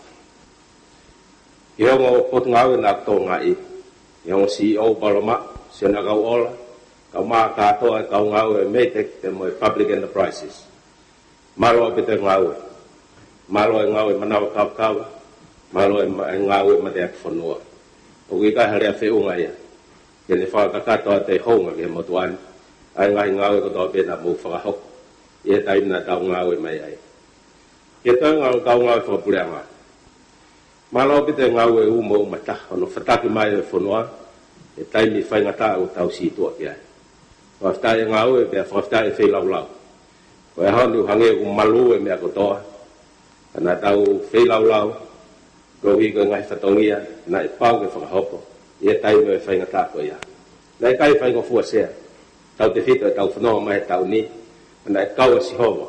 Ki he ongo potungāue naʻá ku tokangaʻi, ki he ongo CEO Paloma, Sione ʻAkauʻola, kae ʻumaʻā kātoa e kau ngāue MEIDECC pea mo e Public Enterprises. Mālō ʻaupito e ngāue. Mālō e ngāue manavakavakava. Mālō e ma-, e ngāue mateakifonua. ʻOku ʻikai ha lea feʻunga ia ke ne fakakakato atu e hounga ki he motuʻa ni ʻa e ngaahi ngāue kotoa pē naʻa mou fakahoko ʻi he taimi naʻa tau ngāue mai ai. Ki he toenga ʻo e kau ngāue fakapuleʻanga, mālō ʻaupito e ngāue umouma taha hono fataki mai ʻo e fonua he taimi faingataʻa ʻoku tau sītuʻa ki ai. Fakafetaʻi e ngāue pea fakafetaʻi e feilaulau. Ko e ʻaho ni ʻoku hangē ʻoku malū e meʻa kotoa, ka naʻa tau feilaulau koeʻuhi ko e ngaahi fatongia naʻe pau ke fakahoko ʻi he taimi ʻo e faingataʻa ko ia. Naʻe ʻikai faingofua, Sea, tautefito ʻetau fononga mai he taʻu ni, ka naʻe kau ʻa Sihova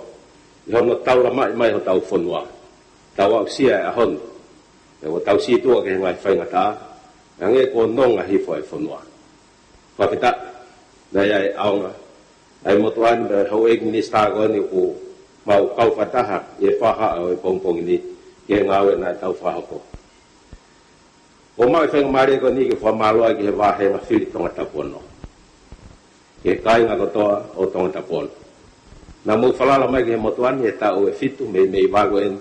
ʻi hono taulamaʻi mai hotau fonua. Tau aʻusia e ʻaho ni, pea ʻoku tau sītuʻa ki he ngaahi faingataʻa, hangē kuo nonga hifo e fonua. Fakafetaʻi, naʻe ʻi ai e ʻaonga ʻa e motuʻa ni mo e houʻeiki minisitā ko eni ʻoku mau kau fakataha ʻi he faʻahinga ʻo e pongipongi ni ki he ngāue naʻa tau fakahoko. ʻOku ou maʻu e faingamālie ko eni ke fakamālō ai ki he Vāhenga Fili Tongatapu ono, ki he kāinga kotoa ʻo Tongatapu ono. Naʻa mou falala mai ki he motuʻa ni he taʻu ʻe fitu mei, mei valu eni,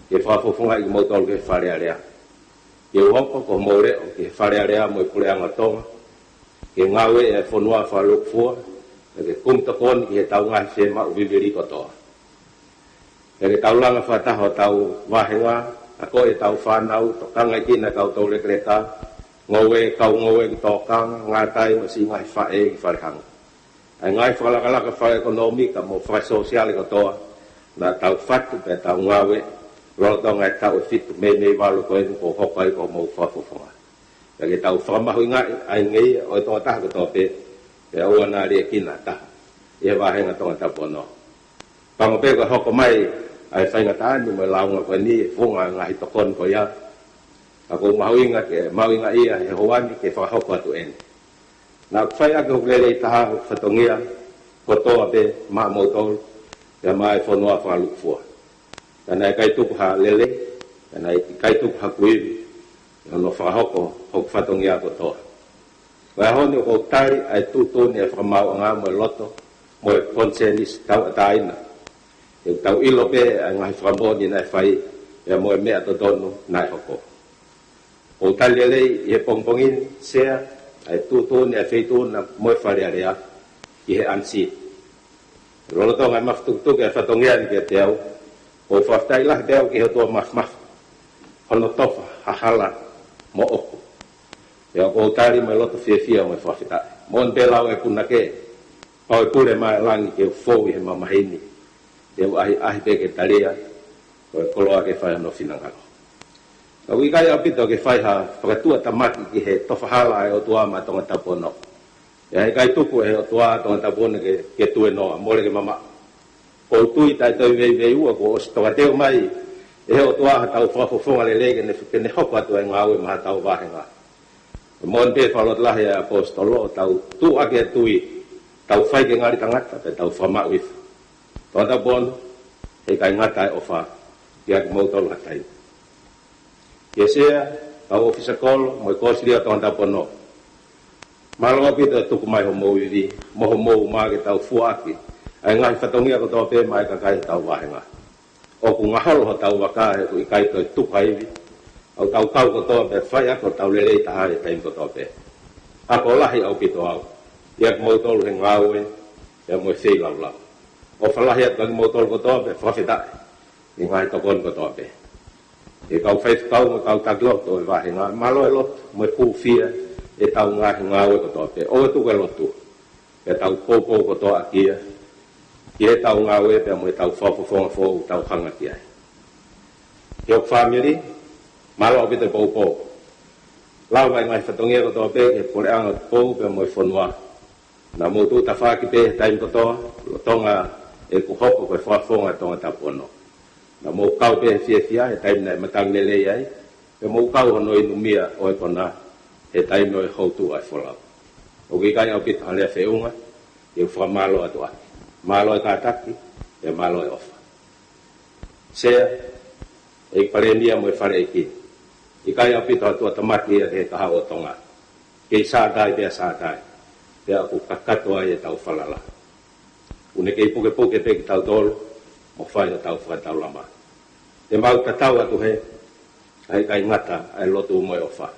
ke fakafofongaʻi kimoutolu ki he Fale Alea. Ke u hoko ko hoʻomou leʻo ki he Fale Alea mo e Puleʻanga Tonga, ke ngāueʻi e fonua fakalūkufua, pea ke kumi tokoni ki heʻetau ngaahi fiemaʻu vivili kotoa. Pea ke tau langa fakataha hotau vāhenga, akoʻi ʻetau fānau, tokangaekina e kau toulekeleka, ngoue e kau ngoue ki tōkanga, ngātai mo siʻi ngaahi faʻē ki falehanga. ʻA e ngaahi fakalakalaka fakaʻekonōmika mo fakasōsiale kotoa naʻa tau fatu pea tau ngāueʻi lolotonga e taʻu ʻe fitu mei, mei valu ko eni kuo hoko ai ko hoʻomou fakafofonga. Pea ke tau fakamahuʻingaʻi ʻa e ngeia ʻo e tokotaha kotoa pē, pea ʻoua naʻa liʻekina ha taha ʻi he Vāhenga Tongatapu ono. Pango pē ko e hoko mai ʻa e faingataʻa ni mo e lāunga ko eni ʻi he funga e ngaahi tokoni ko ia, ka ʻoku ou mahuʻinga ke, mahuʻingaʻia he houa ni ke fakahoko atu eni. Naʻá ku fai ʻaki hoku lelei taha, hoku fatongia kotoa pē maʻamoutolu, pea maʻa e fonua fakalūkufua. Ka naʻe ʻikai tuku ha lelei, ka naʻe ʻikai tuku ha kuivi ʻi hono fakahoko hoku fatongia kotoa. Ko e ʻaho ni ʻoku ou tali ʻa e tuʻutuʻuni ʻa e fakamaauʻanga mo e loto mo e konisēnisi tauʻatāina, he ʻoku tau ʻilo pē ʻa e ngaahi fakamoʻoni naʻe fai, pea mo e meʻa totonu naʻe hoko. ʻOku ou tali lelei ʻi he pongipongi ni, Sea, ʻa e tuʻutuʻuni ʻa e Feituʻu na mo e Fale Alea ki he unseen. Lolotonga e mafatukituki ʻa e fatongia ni kiate au, ʻoku ou fakafetaʻi lahi pē au ki he ʻOtua Māfimafi hono tofa ha hala moʻoku. Pea ʻoku ou tali mo e loto fiefia mo e fakafetaʻi. Moʻoni pē lau e punake, pau e pule mai langi ke u fou ʻi he mamahi ni, te u ʻahiʻahi pē ke talia, ko e koloa ke fai hono finangalo. Ka ʻoku ʻikai ʻaupito ke fai ha fakatuʻatamaki ki he tofa hala ʻa e ʻOtua maʻa Tongatapu ono. ʻE ʻikai tuku ʻe he ʻOtua Tongatapu ono ke, ke tuenoa, mole ke mamaʻo. ʻOku ou tui taʻe toe veiveiua kuo ʻosi tokateu mai ʻe he ʻOtua haʻatau fakafofonga lelei ke ne, ke ne hoko atu ʻa e ngāue maʻa hotau vāhenga. Moʻoni pē fakalotolahi ʻa e ʻaposetolo, tau tuʻu ʻaki e tui, tau fai ke ngali tangata, pea tau fakamaʻu hifo. Tongatapu ono, heʻikai ngata e ʻofa kiate kimoutolu ha taimi. Ki he sea, kau ʻōfisa kolo, mo e kōsilio Tongatapu ono. Mālō ʻaupito e tuku mai homou ivi, mo homou uma ke tau fua ʻaki ʻa e ngaahi fatongia kotoa pē maʻa e kakai hotau vāhenga. ʻOku ngaholo hotau vaka he ʻoku ʻikai toe tuku ha ivi, ʻoku tau kau kotoa pē ʻo fai ʻaki hotau lelei taha he taimi kotoa pē. Ako lahi ʻaupito au kiate kimoutolu he ngāue, pea mo e feilaulau. ʻOfa lahi atu kiate kimoutolu kotoa pē, fakafetaʻi ʻi he ngaahi tokoni kotoa pē. ʻE kau faifekau mo e kau taki lotu ʻo e vāhenga, mālō e lotu mo e hūfia ʻetau ngaahi ngāue kotoa pē. ʻOua ʻe tuku e lotu, pea tau poupou kotoa ʻaki ia, ki heʻetau ngāue pea mo ʻetau fakafofonga foʻou ʻoku tau hanga ki ai. Ki hoku fāmili, mālō ʻaupito e poupou. Lau mai e ngaahi fatongia kotoa pē ki he puleʻanga Tupou pea mo e fonua. Naʻa mou tuʻu tafaʻaki pē he taimi kotoa, lolotonga ʻeku hoko ko e fakafofonga ʻo Tongatapu ono. Naʻa mou kau pē he fiefia he taimi naʻe matangi lelei ai, pea mou kau hono inu mia ʻo e kona he taimi ʻo e houtuʻa ʻa e folau. ʻOku ʻikai ʻaupito ha lea feʻunga ke u fakamālō atu ʻaki. Mālō e kātaki, pea mālō e ʻofa. Sea, ʻEiki Palēmia mo e Fale ʻEiki. ʻIkai ʻaupito ha tuʻatamaki ia ki he kahaʻu ʻo Tonga. Kei Sātai pea Sātai, pea ʻoku kakato ai ʻetau falala. ʻOku ne kei pukepuke pē kitautolu mo fai hotau fakataulama. Te mau tatau atu he, ʻa e ʻikai ngata ʻa e lotu mo e ʻofa.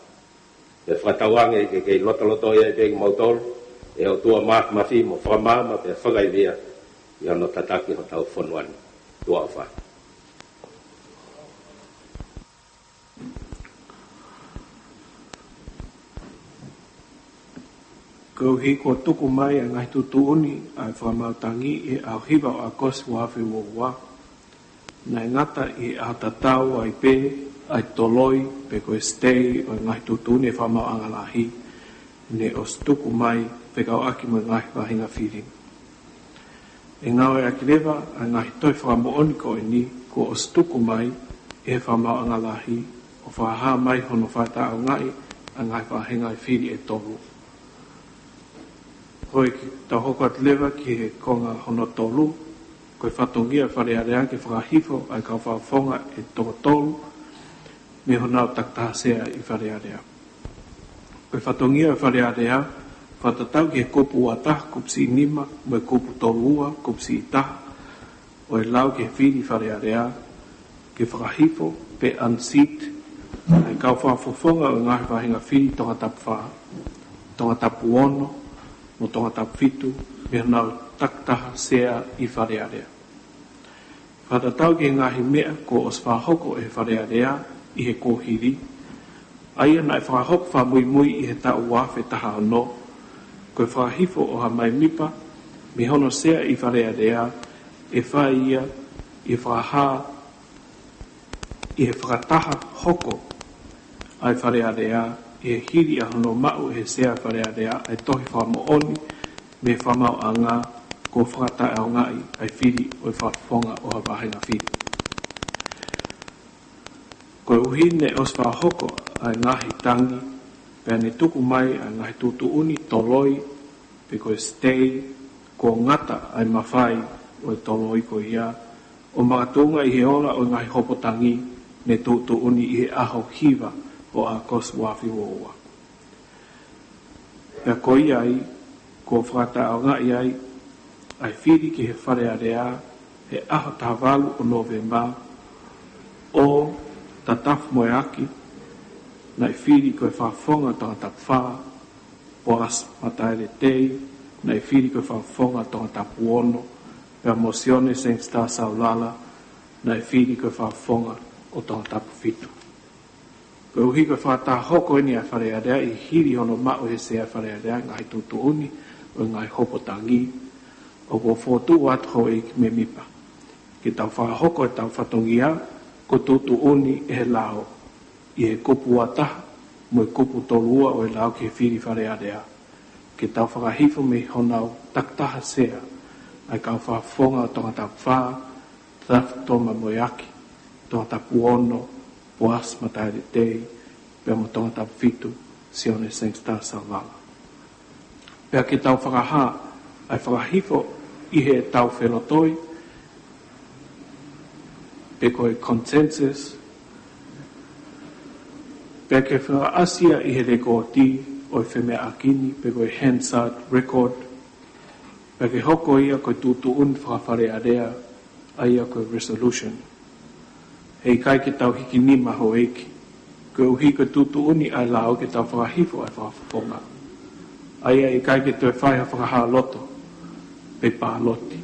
Pea fakatauange ke kei lotolotoi ai pē kimoutolu ʻe he ʻOtua Māfimafi mo fakamaama pea fakaivia ʻi hono tataki hotau fonua ni. Tuʻa ʻofa. Koeʻuhi kuo tuku mai ʻa e ngaahi tuʻutuʻuni ʻa e fakamaau tangi ʻi he ʻaho hiva ʻo ʻAokosi ua afe ua ua, naʻe ngata ʻi he ʻaho tatau ai pē ʻa e toloi pe ko e stay ʻo e ngaahi tuʻutuʻuni ʻa e Fakamaauʻanga Lahi ne ʻosi tuku mai fekauʻaki mo e ngaahi faʻahinga fili. ʻE ngāueʻaki leva ʻa e ngaahi toe fakamoʻoni ko eni kuo ʻosi tuku mai ʻe he Fakamaauʻanga Lahi ʻo fakahā mai hono fakataʻeʻaongaʻi ʻa e ngaahi faʻahinga fili ʻe tolu. Ko e ki tau hoko atu leva ki he konga hono tolu, ko e fatongia ʻo e Fale Alea ke fakahifo ʻa e kau fakafofonga ʻe toko tolu mei honau takitaha sea ʻi Fale Alea. Ko e fatongia ʻo e Fale Alea, fakatatau ki he kupu ua taha, kupu siʻi nima, mo e kupu tolu ua, kupu siʻi taha, ʻo e lau ki he fili Fale Alea, ke fakahifo pe unseat ʻa e kau fakafofonga ʻo e ngaahi faʻahinga fili Tongatapu fā, Tongatapu ono, mo Tongatapu fitu, mei honau takitaha sea ʻi Fale Alea. Fakatatau ki he ngaahi meʻa kuo ʻosi fakahoko ʻe he Fale Alea ʻi he kuohili, ʻa ia naʻe fakahoko fakamuimui ʻi he taʻu ua afe taha ono, ko e fakahifo ʻo ha mēmipa mei hono sea ʻi Fale Alea, ʻe fai ia ʻi he fakahā ʻi he fakataha hoko ʻa e Fale Alea, ʻi he hili ʻa hono maʻu ʻe he sea Fale Alea ʻa e tohi fakamoʻoni mei he Fakamaauʻanga kuo fakataʻeʻaongaʻi ʻa e fili ʻo e fakafofonga ʻo ha vāhenga fili. Koeʻuhi ne ʻosi fakahoko ʻa e ngaahi tangi, pea ne tuku mai ʻa e ngaahi tuʻutuʻuni toloi pe ko e stay, kuo ngata ʻa e mafai ʻo e toloi ko ia ʻo makatuʻunga ʻi he ola ʻo e ngaahi hopo tangi ne tuʻutuʻuni ʻi he ʻaho hiva ʻo ʻAokosi ua afe ua ua. Pea ko ia ai, kuo fakataʻeʻaongaʻi ai ʻa e fili ki he Fale Alea he ʻaho taha valu ʻo Nōvema, ʻo Tatafu Moeaki, naʻe fili ko e fakafofonga Tongatapu fā, Poasi Mataele Tei, naʻe fili ko e fakafofonga Tongatapu ono, pea mo Sione Sangster Saulala, naʻe fili ko e fakafofonga ʻo Tongatapu fitu. Koeʻuhi ko e fakataha hoko eni ʻa e Fale Alea ʻi he hili hono maʻu ʻe he Sea ʻo e Fale Alea e ngaahi tuʻutuʻuni ʻo e ngaahi hopo tangi, ʻoku ou fokotuʻu atu houʻeiki mēmipa ke tau fakahoko ʻetau fatongia ko e tuʻutuʻuni ʻe he lao ʻi he kupu ua taha mo e kupu tolu ua ʻo e lao ki he fili Fale Alea, ke tau fakahifo mei honau takitaha sea ʻa e kau fakafofonga ʻo Tongatapu Fā, Thaf Toma Moeaki, Tongatapu Ono, Boas Mataele Tei, pea mo Tongatapu Fitu, Sione Sangster Savala. Pea ke tau fakahā ʻa e fakahifo ʻi heʻetau felotoi, pe ko e consensus, pea ke fakaʻasi ia ʻi he lekooti ʻo e femeʻaʻaki ni, pe ko e Hansard record, pea ke hoko ia ko e tuʻutuʻuni faka-Fale Alea, ʻa ia ko e resolution. Heʻikai ke tau hiki nima, houʻeiki, koeʻuhi ko e tuʻutuʻuni ʻa e lao ke tau fakahifo ʻa e fakafofonga. ʻA ia ʻikai ke toe fai ha fakahā loto pe pāloti.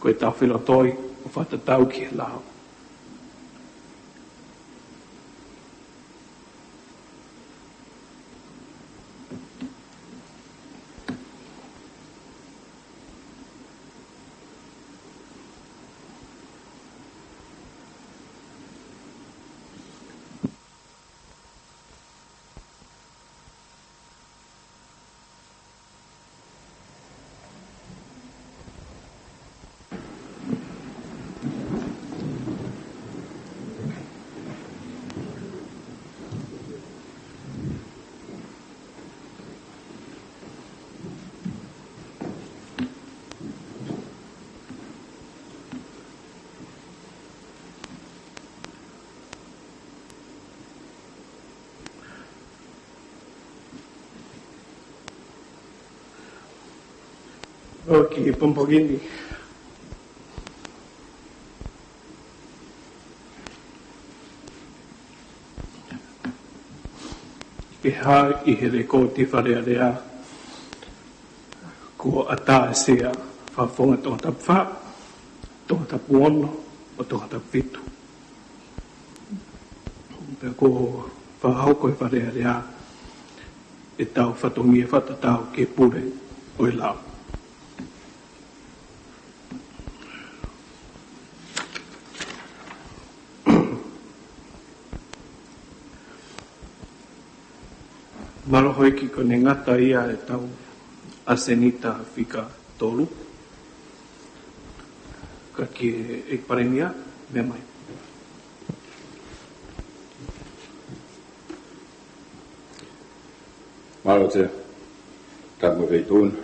Ko ʻetau felotoi ʻo fakatatau ki he lao. ʻOku pongipongi ni ke hā ʻi he lekooti Fale Alea kuo ʻatā e sea fakafofonga Tongatapu Fā, Tongatapu Ono, mo Tongatapu Fitu. Pea kuo fakahoko ʻe he Fale Alea ʻetau fatongia fakatatau ki he pule ʻo e lao. Mālō houʻeiki, ko ʻene ngata ia ʻetau ʻasenita fika tolu. Ka ki he ʻEiki Palēmia, meʻa mai. Mālō Sea, tapu mo e Feituʻu na,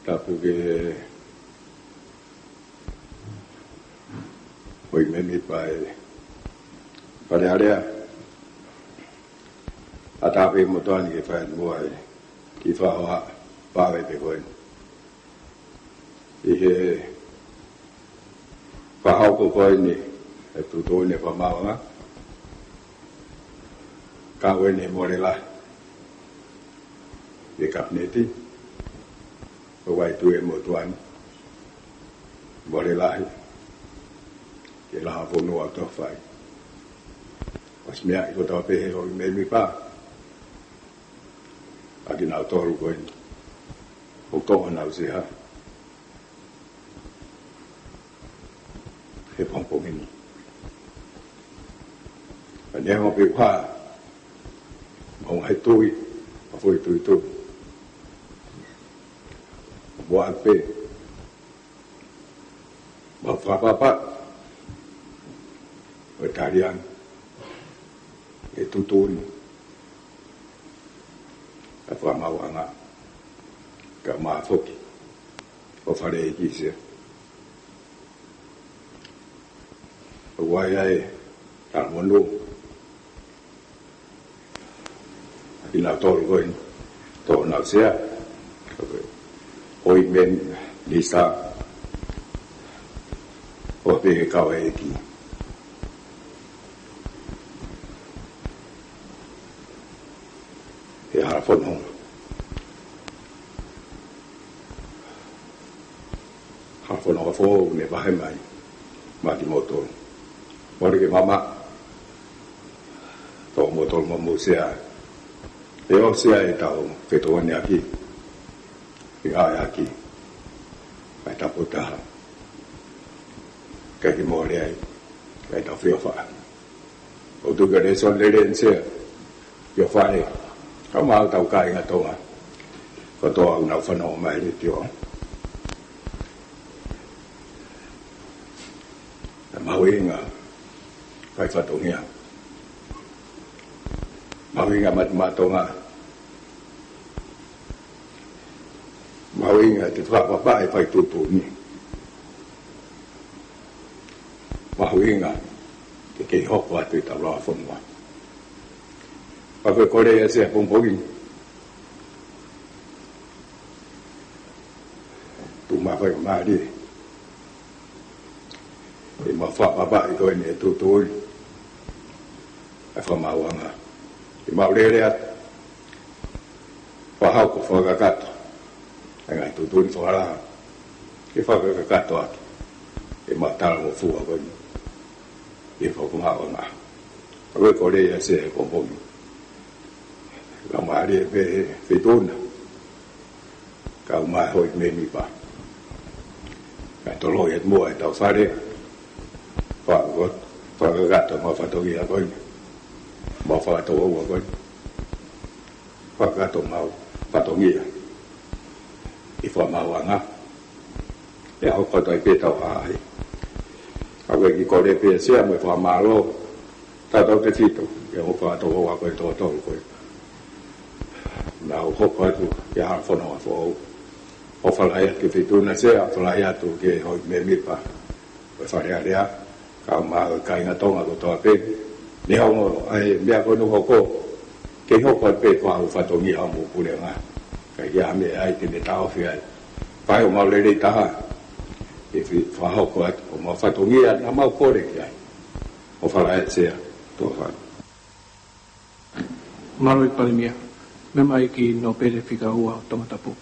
tapu ki he houʻeiki mēmipa ʻo e Fale Alea. ʻAtā pē motuʻa ni ke fai muʻa e kiʻi fakahohaʻa pāve pē ko eni. ʻI he fakahoko ko eni e tuʻutuʻuni fakamaauʻanga, kau eni he mole lahi ʻi he Kapineti, ʻo vaitui e motuʻa ni, mole lahi ki he Langa Fonua ʻoku tau fai. ʻOsi meʻa ʻi kotoa pē he houʻeiki mēmipa, ʻa kinautolu ko eni ʻoku toʻo honau sea he pongipongi ni. Ka neongo pē ʻoku hā mo e ngaahi tui, mo e foʻi tuitui, mo e pē mo e fakapapau ʻo e taliangi e tuʻutuʻuni ʻa e fakamaauʻanga, kae ʻumaʻā foki ʻo e Fale ʻEiki Sea. ʻOku ʻi ai e talamonū ʻa kinautolu ko eni ʻoku toʻo honau sea, ʻo e mēmipa, ʻo pehē ki he kau ʻeiki. He hala fononga, hala fononga foʻou ne vahe mai maʻa kimoutolu. Mole ke mamaʻo Tō mo tō mo mo sea. ʻE ʻosi ai ʻetau fetokoniʻaki. ʻI ai ʻaki ʻa e taputaha. Kae kei mole ai ʻetau feʻofaʻaki. ʻOku ou tui ko e lēsoni lelei eni, Sea, feʻofaʻaki. Kae ʻumaʻā hotau kāinga Tonga kotoa ʻoku nau fanongo mai he letiō. ʻE mahuʻinga fai fatongia. Mahuʻinga mate maʻa Tonga. Mahuʻinga ke fakapapaʻi e fai tuʻutuʻuni. Mahuʻinga ke kei hoko atu ʻi taulava fonua. Pea ko e kole ia, Sea, pongipongi ni, tuʻu mai faingamālie ʻemau fakapapaʻi ko eni e tuʻutuʻuni ʻa e Fakamaauʻanga. ʻEmau lele atu, fakahoko, fakakakato ʻa e ngaahi tuʻutuʻuni fakalahi ke fakakakato atu ʻemau talangofua ko eni ʻi he Fakamaauʻanga. Pea ko e kole ia, Sea, pongipongi ni, laumālie pē Feituʻuna kae ʻumaʻā e houʻeiki mēmipa, kae toloʻi atu muʻa ʻetau fale, faka-, fakakakato ʻemau fatongia ko eni, ʻemau fakatouʻoua ko eni, fakakakato ʻemau fatongia ʻi he Fakamaauʻanga. ʻE hoko atu ai pē ʻetau ʻaʻahi. Ka ko e kiʻi kole pē, Sea, mo e fakamālō tautautefito ki he ongo fakatouʻoua ko ē ʻe toko tolu ko ē naʻa nau hoko atu ki he hala fononga foʻou. ʻOfa lahi atu ki he Feituʻuna, Sea, ʻofa lahi atu ki he houʻeiki mēmipa ʻo e Fale Alea, kae ʻumaʻā e kāinga Tonga kotoa pē. Neongo ʻa e meʻa ko eni ʻoku hoko, kei hoko atu pē ko e fatongia ʻo homou puleʻanga. Ka ʻi ai ha meʻa ai te ne taʻofi ai, fai homau lelei taha ʻi he fakahoko atu ʻo homau fatongia naʻa mau kole ki ai. ʻOfa lahi atu, Sea, tuʻa ʻofa atu. Mālō ʻEiki Palēmia. Meʻa mai ki he Nōpele fika ua ʻo Tongatapu.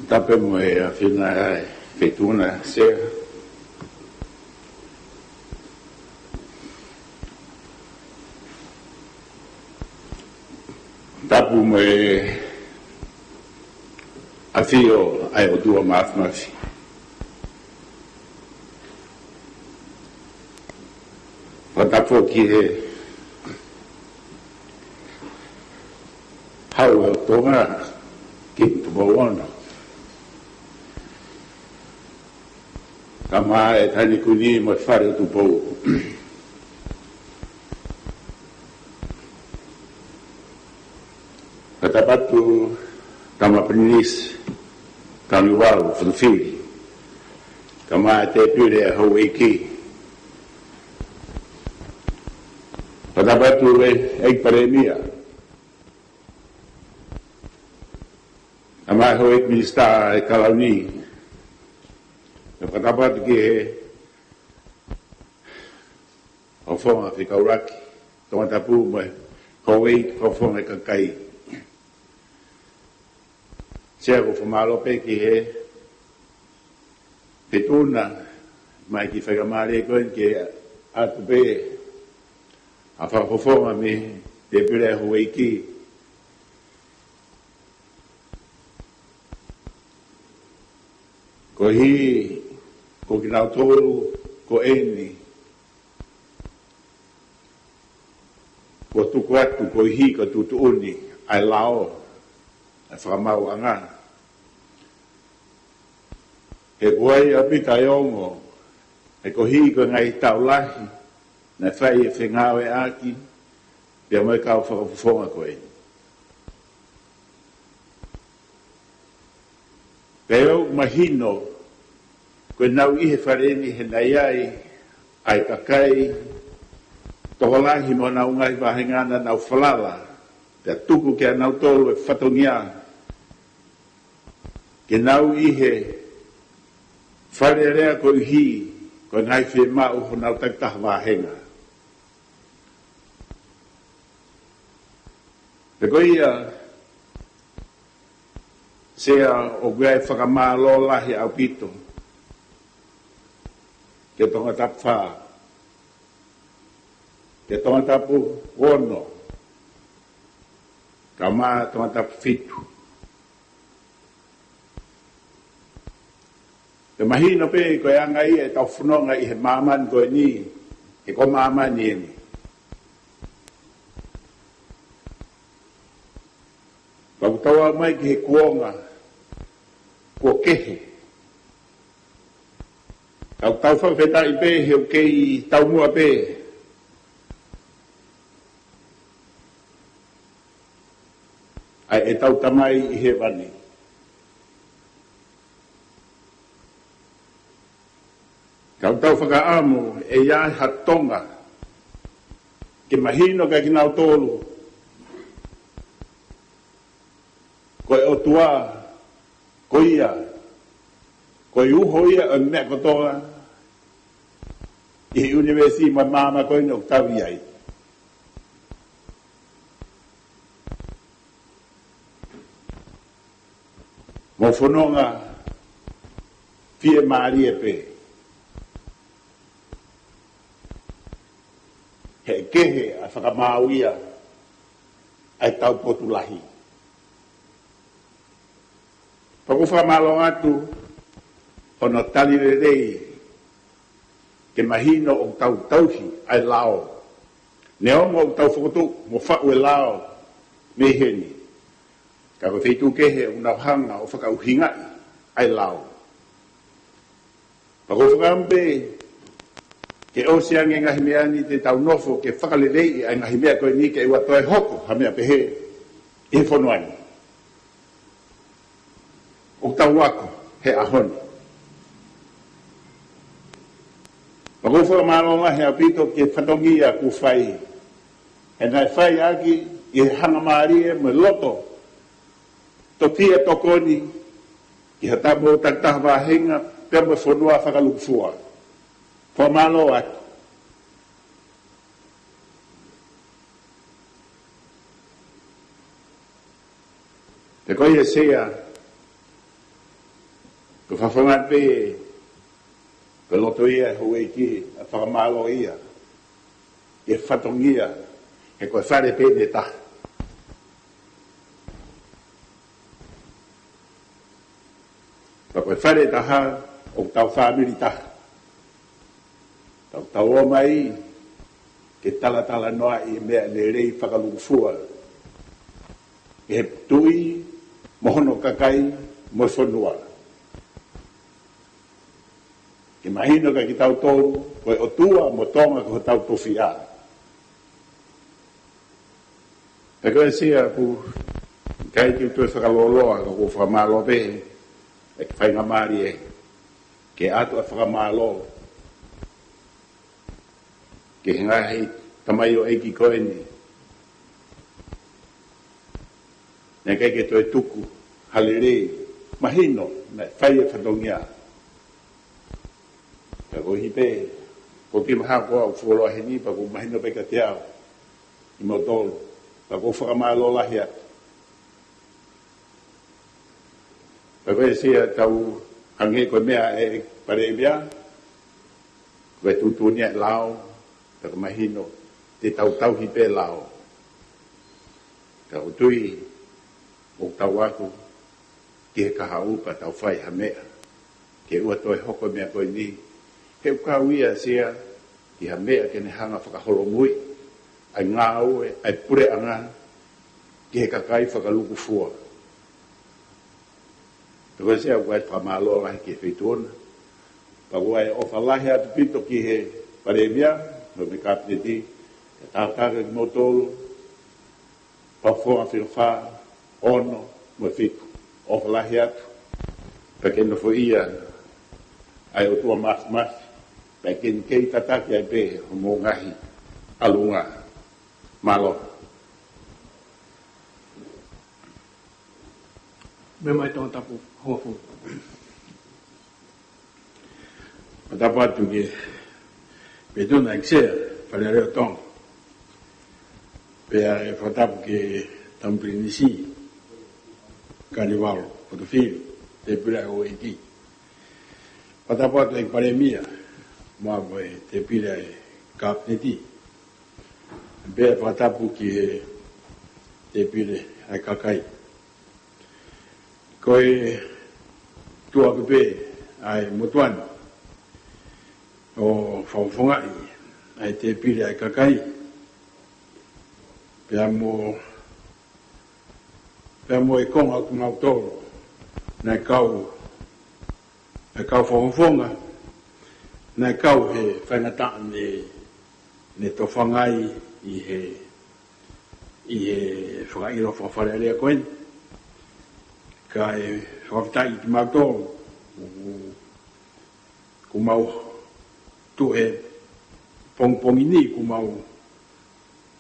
Tapu mo e ʻAfiona ʻa e Feituʻuna, Sea. Tapu mo e ʻafio ʻa e ʻOtua Māfimafi. Fakatapu ki he Hau ʻo Tonga ki Tupou Ono, kae ʻumaʻā e Taʻahine Kuini mo e Fale ʻo Tupou. Fakatapu atu Tama Pilinisi, Tanuvalu, Fotofili, kae ʻumaʻā e Tēpile ʻa e Houʻeiki. Fakatapu atu e ʻEiki Palēmia, kae ʻumaʻā e Houʻeiki Minisitā ʻa e Kalauni. Fakatapu atu ki he Fakafofonga Fikaulaki Tongatapu mo e houʻeiki fakafofonga ʻo e kakai. Sea, ʻoku ou fakamālō pē ki he Feituʻuna, mai ki he faingamālie ko eni ke ʻatu pē ʻa e fakafofonga mei he Tēpile ʻa e Houʻeiki. Koeʻuhi ko kinautolu ko eni kuo tuku atu koeʻuhi ko e tuʻutuʻuni ʻa e lao ʻa e Fakamaauʻanga. He ʻoku ʻi ai ʻaupito e ongo, he koeʻuhi ko e ngaahi taʻu lahi naʻe fai e fengāueʻaki pea mo e kau fakafofonga ko eni. Pea ʻoku mahino ko ʻenau ʻi he fale ni he naʻe ʻi ai ʻa e kakai tokolahi mo honau ngaahi vāhenga naʻa nau falala, pea tuku kia nautolu e fatongia ke nau ʻi he Fale Alea koeʻuhi ko e ngaahi fiemaʻu honau takitaha vāhenga. Pea ko ia, Sea, ʻoku ʻi ai e fakamālō lahi ʻaupito Tongatapu fā, Tongatapu ono, kae ʻumaʻā Tongatapu fitu. Pea mahino pē ko e anga ia ʻetau fononga ʻi he māmani ko eni, he ko māmani eni. Pea ʻoku tau aʻu mai ki he kuonga kuo kehe. Tau tau fakafetaʻi pē he ʻoku kei taumuʻa pē ʻa ʻetau Tamai ʻi hēvani. Tau tau fakaʻamu ʻe ʻi ai ha Tonga ke mahino kia kinautolu ko e ʻOtua, ko ia, ko e uho ia ʻo e meʻa kotoa ʻi he ʻunivēsi mo e māmani ko eni ʻoku tau ʻi ai. Mou fononga fiemālie pē. He kehe ʻa e fakamaau ia ʻa e taupotu lahi. Pea ʻoku ou fakamālō atu hono tali lelei ke mahino ʻoku tau tauhi ʻa e lao. Neongo ʻoku tau fokotuʻu mo faʻu e lao mei heni, ka ko e feituʻu kehe ʻoku nau hanga ʻo fakaʻuhingaʻi ʻa e lao. Pea ʻoku ou fakaʻamu pē ke ʻosi ange e ngaahi meʻa ni te tau nofo ke fakaleleiʻi ʻa e ngaahi meʻa ko eni ke ʻoua toe hoko ha meʻa pehē ʻi he fonua ni. ʻOku tau ako he ʻaho ni. Pea ʻoku ou fakamālō lahi ʻaupito ki he fatongia kuo fai, he naʻe fai ʻaki ʻi he hangamālie mo e loto tofia tokoni ki ha tamo takitaha vāhenga pea mo e fonua fakalukufua. Fakamālō atu. Pea ko ia Sea, ko e fafangaʻi pē ko e loto ia ʻa e houʻeiki ʻa e fakamālō ia ʻi he fatongia, he ko e fale pē ʻe taha. Pea ko e fale ʻe taha, ʻoku tau fāmili taha. Tau tau ō mai ke talatalanoaʻi e meʻa lelei fakalukufua ʻi he tuʻi mo hono kakai mo e fonua. Ke mahino kia kitautolu ko e ʻOtua mo Tonga ko hotau tofiʻa. Pea ko e Sea, ʻoku ʻikai ke u toe fakalōloa, ka ʻoku ou fakamālō pē he faingamālie ke ʻoatu ʻa e fakamālō ki he ngaahi tamaioʻeiki ko eni. Naʻe ʻikai ke toe tuku ha lelei, mahino naʻe fai e fatongia. Pea ko e hā pē, ko e kiʻi mahaki ʻoku fuoloa heni, pea ʻoku mahino pē kiate au ʻi moutolu. Pea ʻoku ou fakamālō lahi atu. Pea ko e Sea, tau hangē ko e meʻa ʻa e Palēmia, ko e tuʻutuʻuni ʻa e lao, pea ʻoku mahino te tau tauhi pē lao. Ka ʻoku ou tui ʻoku tau ako ki he kahaʻu pea tau fai ha meʻa ke ʻoua toe hoko e meʻa ko eni. He ʻoku kau ia Sea ki ha meʻa ke ne hanga ʻo fakaholomui ʻa e ngāue ʻa e puleʻanga ki he kakai fakalukufua. Pea ko e Sea, ʻoku ou fakamālō lahi ki he Feituʻu na. Pea ʻoku ou ʻofa lahi atu ʻaupito ki he Palēmia mo e Kapineti, ke tātāka kimoutolu, pea fofonga fika fā, ono, mo e fitu. ʻOfa lahi atu. Pea ke nofoʻia ʻa e ʻOtua Māfimafi, pea ke ne kei tataki ai pē homou ngaahi ʻalunga. Mālō. Meʻa mai Tongatapu hongofulu. Fakatapu atu ki he Feituʻu na ʻEiki Sea, Fale Alea ʻo Tonga. Pea ʻe fakatapu ki he Tama Pilinisi, Kanivalu Potofili, Tēpile ʻa e Houʻeiki. Fakatapu atu ki he Palēmia, Mā mo e tēpile ʻa e Kapineti. Pea fakatapu ki he tēpile ʻa e kakai. Ko e tuʻu ʻaki pē ʻa e motuʻa ni ʻo fakafofongaʻi ʻa e tēpile ʻa e kakai. Pea mo, pea mo e konga ʻo kimautolu naʻe kau, naʻe kau fakafofonga, naʻe kau he faingataʻa ne, ne tofanga ai ʻi he, ʻi he fakaʻilo fakafalealea ko eni. Kae fakafetaʻi kimautolu, ʻoku, ʻoku mau tuʻu he pongipongi ni, ʻoku mau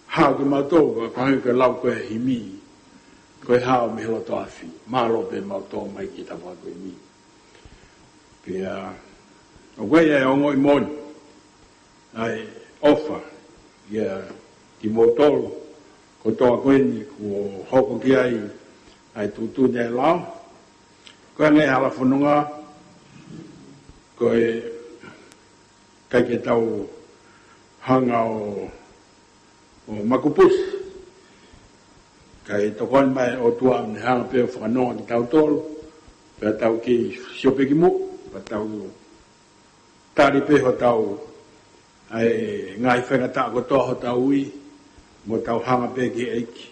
hao kimautolu, ʻa e pāhanga ke lau ko e himi, ko e hao mei he loto afi, mālō pē mautolu mai ki he tafaʻaki ko eni. Pea, ʻoku ʻi ai ʻa e ongoʻi moʻoni, ʻa e ʻofa, ʻia kimoutolu kotoa ko eni kuo hoko ki ai ʻa e tuʻutuʻuni ʻa e lao. Ko e ngaahi hala fononga, ko e ʻikai ke tau hanga ʻo, ʻo makupusi. Kae tokoni mai ʻOtua ne hanga pē ʻo fakanonga kitautolu, pea tau kei sio pē ki muʻa, pea tau tali pē hotau, ʻa e ngaahi faingataʻa kotoa hotau ui, mo tau hanga pē ki he ʻEiki.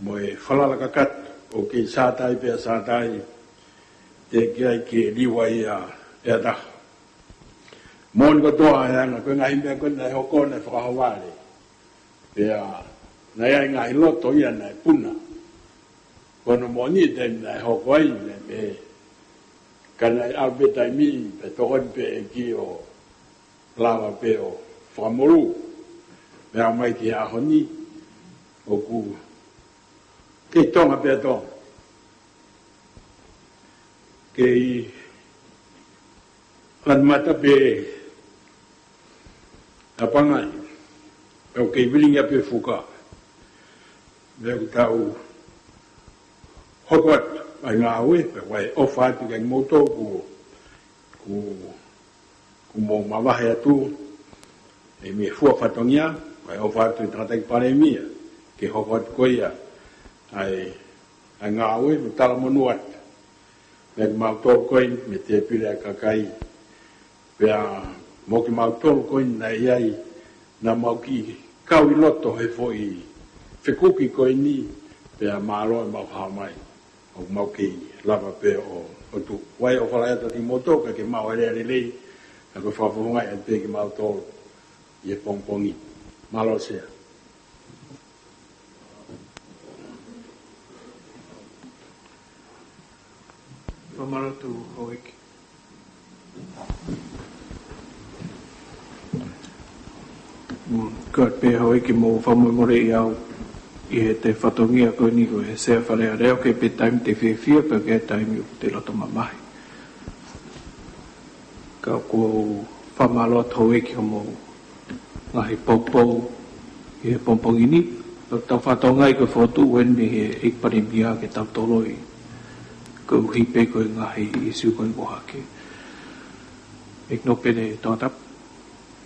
Mo e falala kakato, ʻoku kei sātai pē ʻa sātai, teʻeki ai ke liua ia ʻe ha taha. Moʻoni kotoa ʻa e anga, ko e ngaahi meʻa ko eni naʻe hoko naʻe fakahovale. Pea naʻe ʻi ai e ngaahi loto ia naʻe puna. Ko hono moʻoni e taimi naʻe hoko ai, naʻe meʻa. Ka naʻe ʻalu pē taimi, pea tokoni pē ʻEiki ʻo lava pē ʻo fakamolū. Pea aʻu mai ki he ʻaho ni, ʻoku kei Tonga pē ʻa Tonga. Kei lanu mata pē ʻa Pangai. ʻOku kei vilingia pē fuka. Pea ʻoku tau hoko atu ʻa e ngāue, pea ʻoku ou ʻofa atu kiate kimoutolu kuo, kuo, kuo mou mavahe atu ʻi he meʻa fua fatongia, ʻoku ou ʻofa atu ʻi he tangataʻeiki palēmia, ke hoko atu ko ia ʻa e, ʻa e ngāue mo talamonū atu. Mei kimautolu ko eni, mei he tēpile ʻa e kakai, pea mo kimautolu ko eni naʻe ʻi ai, naʻa mau kei kau ʻi loto he foʻi fekuki ko eni, pea mālō ʻemau hao mai. ʻOku mau kei lava pē ʻo, ʻo tuʻu. ʻOku ou ʻofa lahi atu kiate kimoutolu, kae ke maʻu ʻa e lea lelei, kae ke fakafofongaʻi atu pē kimautolu ʻi he pongipongi. Mālō Sea. Fakamālō atu Houʻeiki. Mm, ko e pehē Houʻeiki mo fakamolemole ʻi au ʻi heʻete fatongia ko eni ko e Sea Fale Alea, ʻoku ʻi ai pē taimi te fiefia, pea ʻoku ʻi ai taimi ʻoku te loto mamahi. Ka ʻoku ou fakamālō atu Houʻeiki hoʻomou ngaahi poupou ʻi he pongipongi ni. ʻOku tau fakatokangaʻi ko e fokotuʻu eni mei he ʻEiki Palēmia ke tau toloi koeʻuhi pē ko e ngaahi ʻīsiu ko eni ʻoku hake. ʻEiki Nōpele Tongatapu.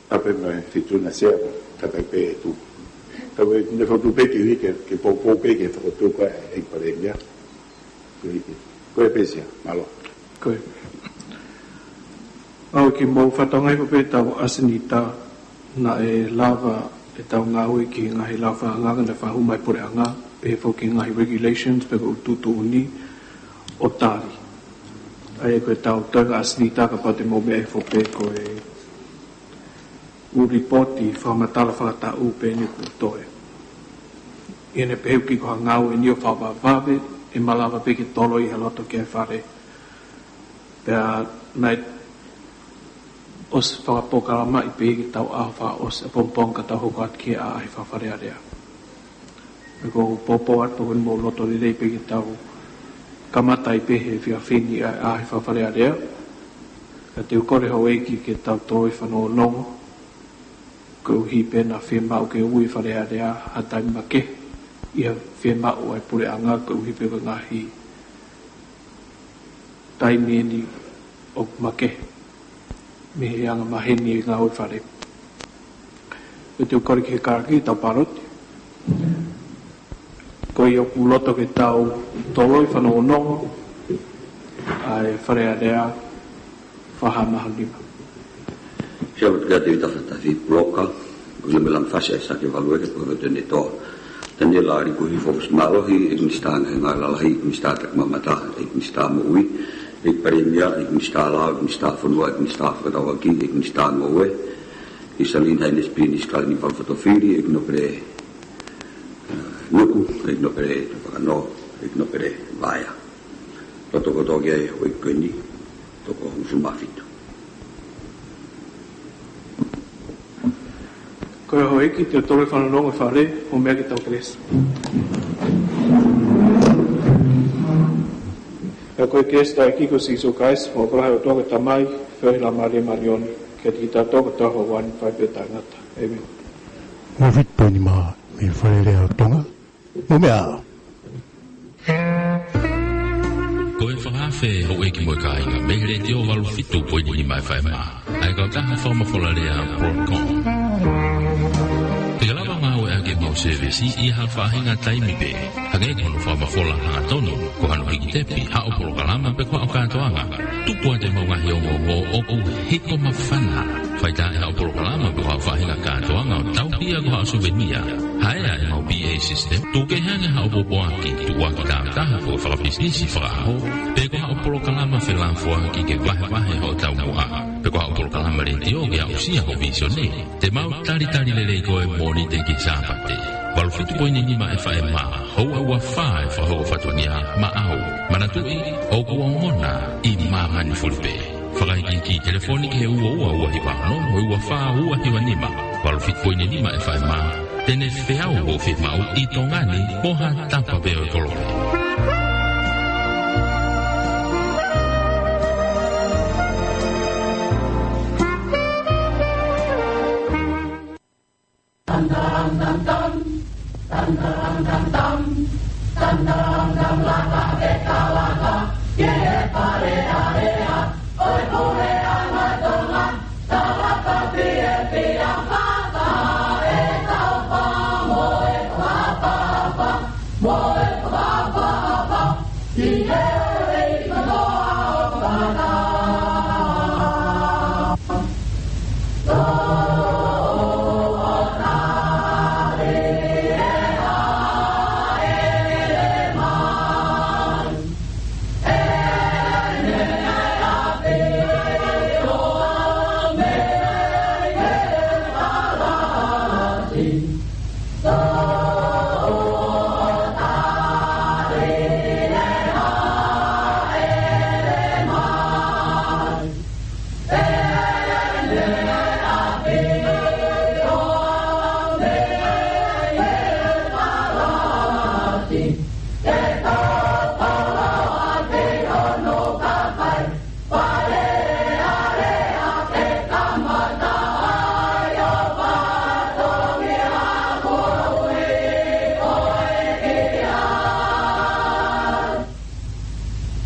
Tapu mo e Fitungofulu Sea, tapu pē tu. Tapu e ne fokotuʻu pē ke ui ke, ke poupou pē ke fokotuʻu ko e ʻEiki Palēmia. Ko e, ko e pē Sea, mālō. Ko e. Houʻeiki, mou fakatokangaʻi ko e pē ʻetau ʻasenita naʻe lava ʻetau ngāue ki he ngaahi lao fakaangaanga naʻe fakahū mai puleʻanga, pehē foki ki he ngaahi regulations, pe ko e tuʻutuʻuni ʻo tali. ʻA ia ko ʻetau toenga ʻasenita kapau te mou meʻa hifo pē ko e ʻū lipooti fakamatala fakataʻu pē eni kuo toe. ʻI heʻene pehē ʻoku ʻikai ko ha ngāue eni ʻo fakavavevave, ʻe malava pē ke toloi ʻi he loto ki he fale. Pea naʻe ʻosi fakapolokalamaʻi pē ke tau ʻaho fakaʻosi ʻapongipongi ka tau hoko atu ki he ʻaʻahi fakafalealea. Pea ʻoku ou poupou atu pē ʻoku mou loto lelei pē ke tau kamata ai pē he efiafi ni ʻa e ʻaʻahi fakafalealea. Ka te u kole Houʻeiki ke tau toe fanongonongo, koeʻuhi pē naʻa fiemaʻu ke ui Fale Alea ha taimi makehe, ʻi he fiemaʻu ʻa e puleʻanga koeʻuhi pē ko e ngaahi taimi eni ʻoku makehe. mei he anga maheni e ngāue fale. Pea te u kole ki he kalake ke tau pāloti. Ko ia ʻoku loto ke tau toloi fanongonongo ʻa e Fale Alea fā haā valu nima. Kia ʻOtua Tevita Fatafi Puloka, ko e Lame Lame Fasi ʻAisake Valueke, Puloka Tene Toa. Taniela Likuhi Fofusi Mālohi, ʻEiki Minisitā Ngaahi Ngāue Lalahi, ʻEiki Minisitā Takimamata, ʻEiki Minisitā Moʻui, ʻEiki Palēmia, ʻEiki Minisitā Lao, ʻEiki Minisitā Fonua, ʻEiki Minisitā Fefakatauʻaki, ʻEiki Minisitā Ngoue, ʻEiki Sālini Hainesi Pilinisi Kalani Valu Fotofili, ʻEiki Nōpele, eh, Nuku, ʻEiki Nōpele Tupakanoa, ʻEiki Nōpele Vaea. Loto kotoa ki ai ʻa e houʻeiki ko eni, toko hongofulu mā fitu. Ko e houʻeiki, te u toloi fanongonongo e Fale, mou meʻa ke tau kelesi. Pea ko e kelesi ʻa e ʻEiki ko Sīsū Kalaisi, mo e ʻofa ʻa e ʻOtua ko e Tamai, feohi ʻa e Laumālie Māʻoniʻoni, ke ʻiate kitautolu kotoa ʻo aʻu ki he ʻaho ni pea taʻengata. ʻĒmeni. Valu fitu poini nima mei he Fale Alea ʻo Tonga. Mou meʻa. Ko e fakaafe houʻeiki mo e kāinga mei he Letiō valu fitu poini nima F M, ʻa e kautaha fakamafola lea Broadcom. Te ke lava ʻo ngāueʻaki ʻemau sēvesi ʻi ha faʻahinga taimi pē, hangē ko hono fakamafola hangatonu, ko hano hiki tepi, haʻo polokalama pe ko haʻo kātoanga. Tuku atu ʻemau ngaahi ongoongo ʻoku hiko māfana. Fai tā ʻe haʻo polokalama pe ko haʻo faʻahinga kātoanga ʻo tauhi ia ko haʻo suvenia. Haʻea ʻemau P A system, tuku kehe ange haʻo pōpoaki, tuku ʻaki tāutaha pe ko e fakapisinisi fakaʻaho, pe ko haʻo polokalama felāfoaki ke vahevahe hoʻo taumuʻa, pe ko haʻo polokalama letiō ke aʻusia ho vīsone. Te mau talitali lelei koe Mōnite ki he Sāpate. Valu fitu poini nima F M, houa ua fā e fakahoko fatongia maʻau. Manatuʻi, ʻoku ongona ʻi māmani fulipē. Fakaikiiki telefoni ki he ua ua ua hiva ono, ua ua fā ua hiva nima, valu fitu poini nima F M, te ne feau hoʻo fiemaʻu ʻi Tonga ni mo ha tapa pē ʻo e kolope.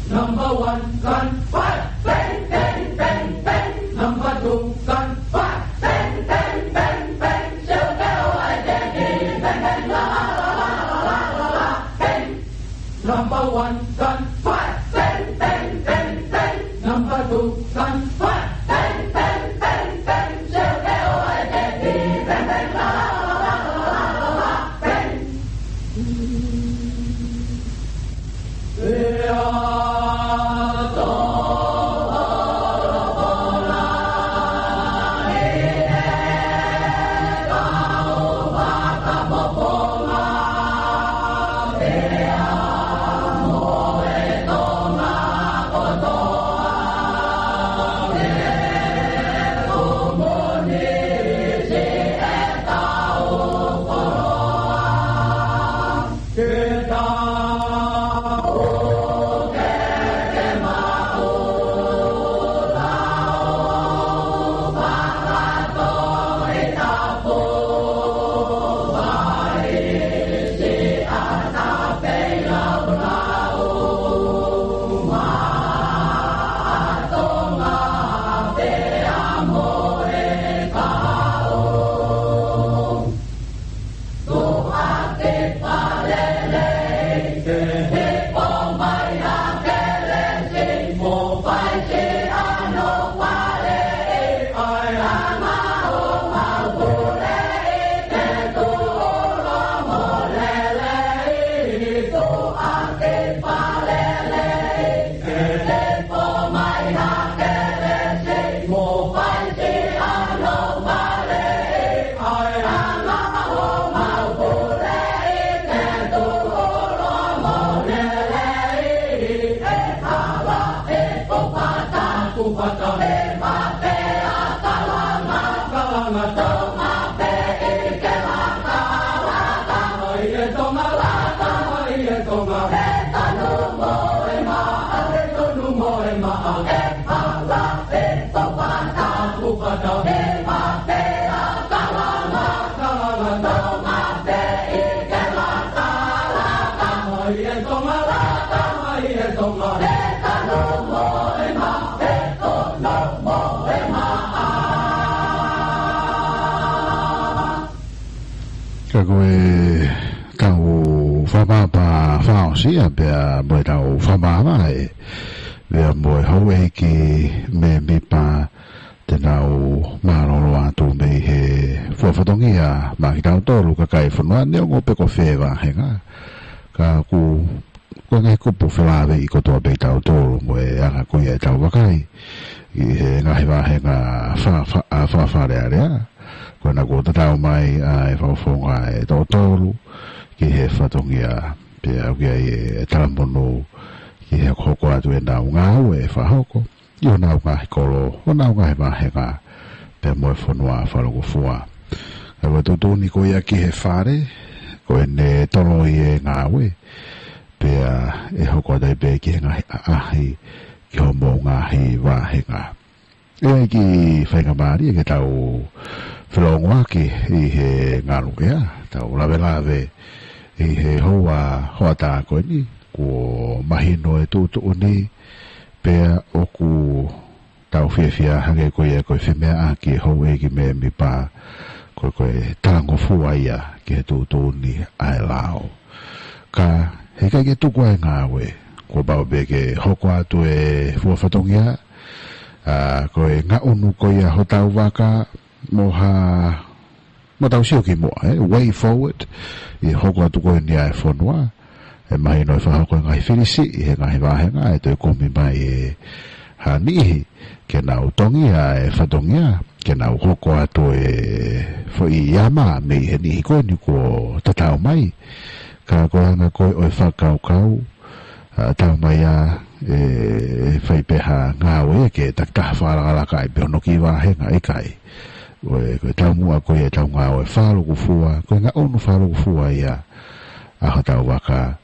Number one, gun, fight, bang, bang, bang, bang. Number two, gun, fight, bang, bang, bang, bang. Shoot, go, I can't get it, bang, bang, la, la, la, bang. Number one, gun, fight, bang, bang, bang, bang. Number two, gun, fight, bang, bang, bang, bang. Shoot, go, I can't get it, bang, bang, la, la, la, bang. Ka ko e tau fakamāfana fakaʻosi ia pea mo e tau fakamāfana ē. Pea mo e houʻeiki mēmipa te nau mālōlō atu mei he fua fatongia maʻa kitautolu kakai fonua neongo pe ko fē vāhenga. Ka ʻoku ko e ngaahi kupu felāveʻi kotoa pē ʻa kitautolu mo e anga ko ia ʻetau vakai ʻi he ngaahi vāhenga fa-, fa-, ʻa, fa-, Fale Alea. Ko ena kuo tatau mai ʻa e fakafofonga ʻe toko tolu ki he fatongia pea ʻoku ʻi ai e talamonū ki he hokohoko atu ʻenau ngāue ʻe fakahoko ʻi honau ngaahi kolo, honau ngaahi vāhenga, pea mo e fonua fakalūkufua. Ka ko e tuʻutuʻuni ko ia ki he fale, ko ʻene toloi e ngāue, pea ʻe hoko atu ai pē ki he ngaahi ʻaʻahi ki homou ngaahi vāhenga. ʻE ʻi ai e kiʻi faingamālie ke tau felōngoaki ʻi he ngalu ʻea, tau lavelave ʻi he houa hoʻatā ko eni, kuo mahino e tuʻutuʻuni, pea ʻoku tau fiefia hake ko ia ko e femeʻaʻaki e houʻeiki mēmipa, ko e, ko e talangofua ia ki he tuʻutuʻuni ʻa e lao. Ka heʻikai ke tuku ʻa e ngāue, kuo pau pē ke hoko atu e fua fatongia, ʻa, ko e ngaʻunu ko ia hotau vaka, mo ha, mo tau sio ki muʻa, ē, way forward, ʻi he hoko atu ko eni ʻa e fonua, ʻe mahino e fakahoko e ngaahi filisiʻi he ngaahi vāhenga, ʻe toe kumi mai e ha niʻihi, ke nau tongi ʻa e fatongia, ke nau hoko atu e foʻi ama mei he niʻihi ko eni kuo tatau mai. Ka ko e anga ko ē ʻo e fakakaukau, ʻa, tau mai ʻa, ʻe, ʻe fai pē ha ngāue ke takitaha fakalakalaka ai pē hono kiʻi vāhenga ʻikai. Ko e, ko e taumuʻa ko ia ʻetau ngāue fakalūkufua, ko e ngaʻunu fakalūkufua ia ʻa hotau vaka,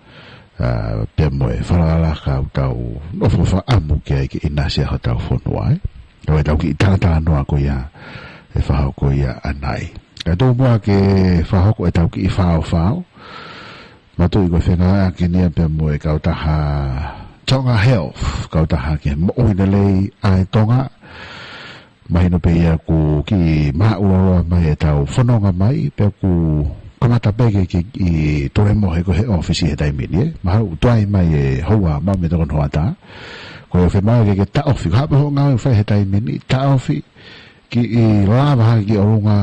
ʻa, pea mo e fakalakalaka ʻoku tau nofo fakaʻamu ki ai ke ʻinasi ʻa hotau fonua, ē. Ko ʻetau kiʻi talatalanoa ko ia ʻe fakahoko ia ʻanai. Ka tuku muʻa ke fakahoko ʻetau kiʻi faofao. Mātuʻaki ko e fengāueʻaki eni ia pea mo e kautaha Tonga Health, kautaha ki he moʻui lelei ʻa e Tonga. Mahino pē ia ʻoku kiʻi māʻuloloa mai ʻetau fononga mai, pea ʻoku kamata pē ke, ke, ke tulemohe ko ē he ʻōfisi he taimi ni, ē. Mahalo ʻoku tuai mai e houa maʻu mei he toko hono hoʻatā. Ko e fiemaʻu ke, ke taʻofi, ka ʻi ai pē hoʻo ngāue ʻoku fai he taimi ni, taʻofi, kiʻi lava hake ki ʻolunga,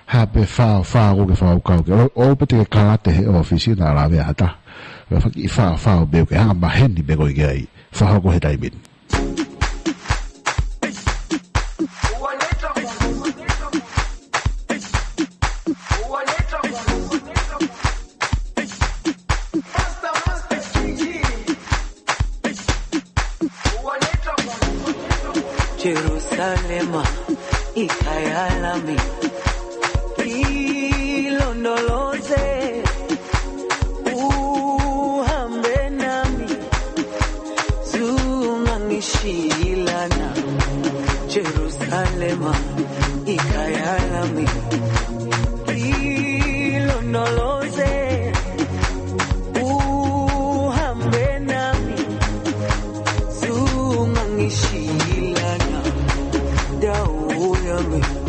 ha pē faofao ʻoku ke fakakaukau ke ʻo, ʻo pē te ke kalate he ʻōfisi naʻa lavea ha taha. Ka fai kiʻi faofao pē ʻoku ke hanga maheni pē koe ki ai, fakahoko he taimi ni. Jerusalema, ʻi he kaya lami, ilondoloze, uhambe nami, zungangi shilana. Jerusalema, ʻi he kaya lami,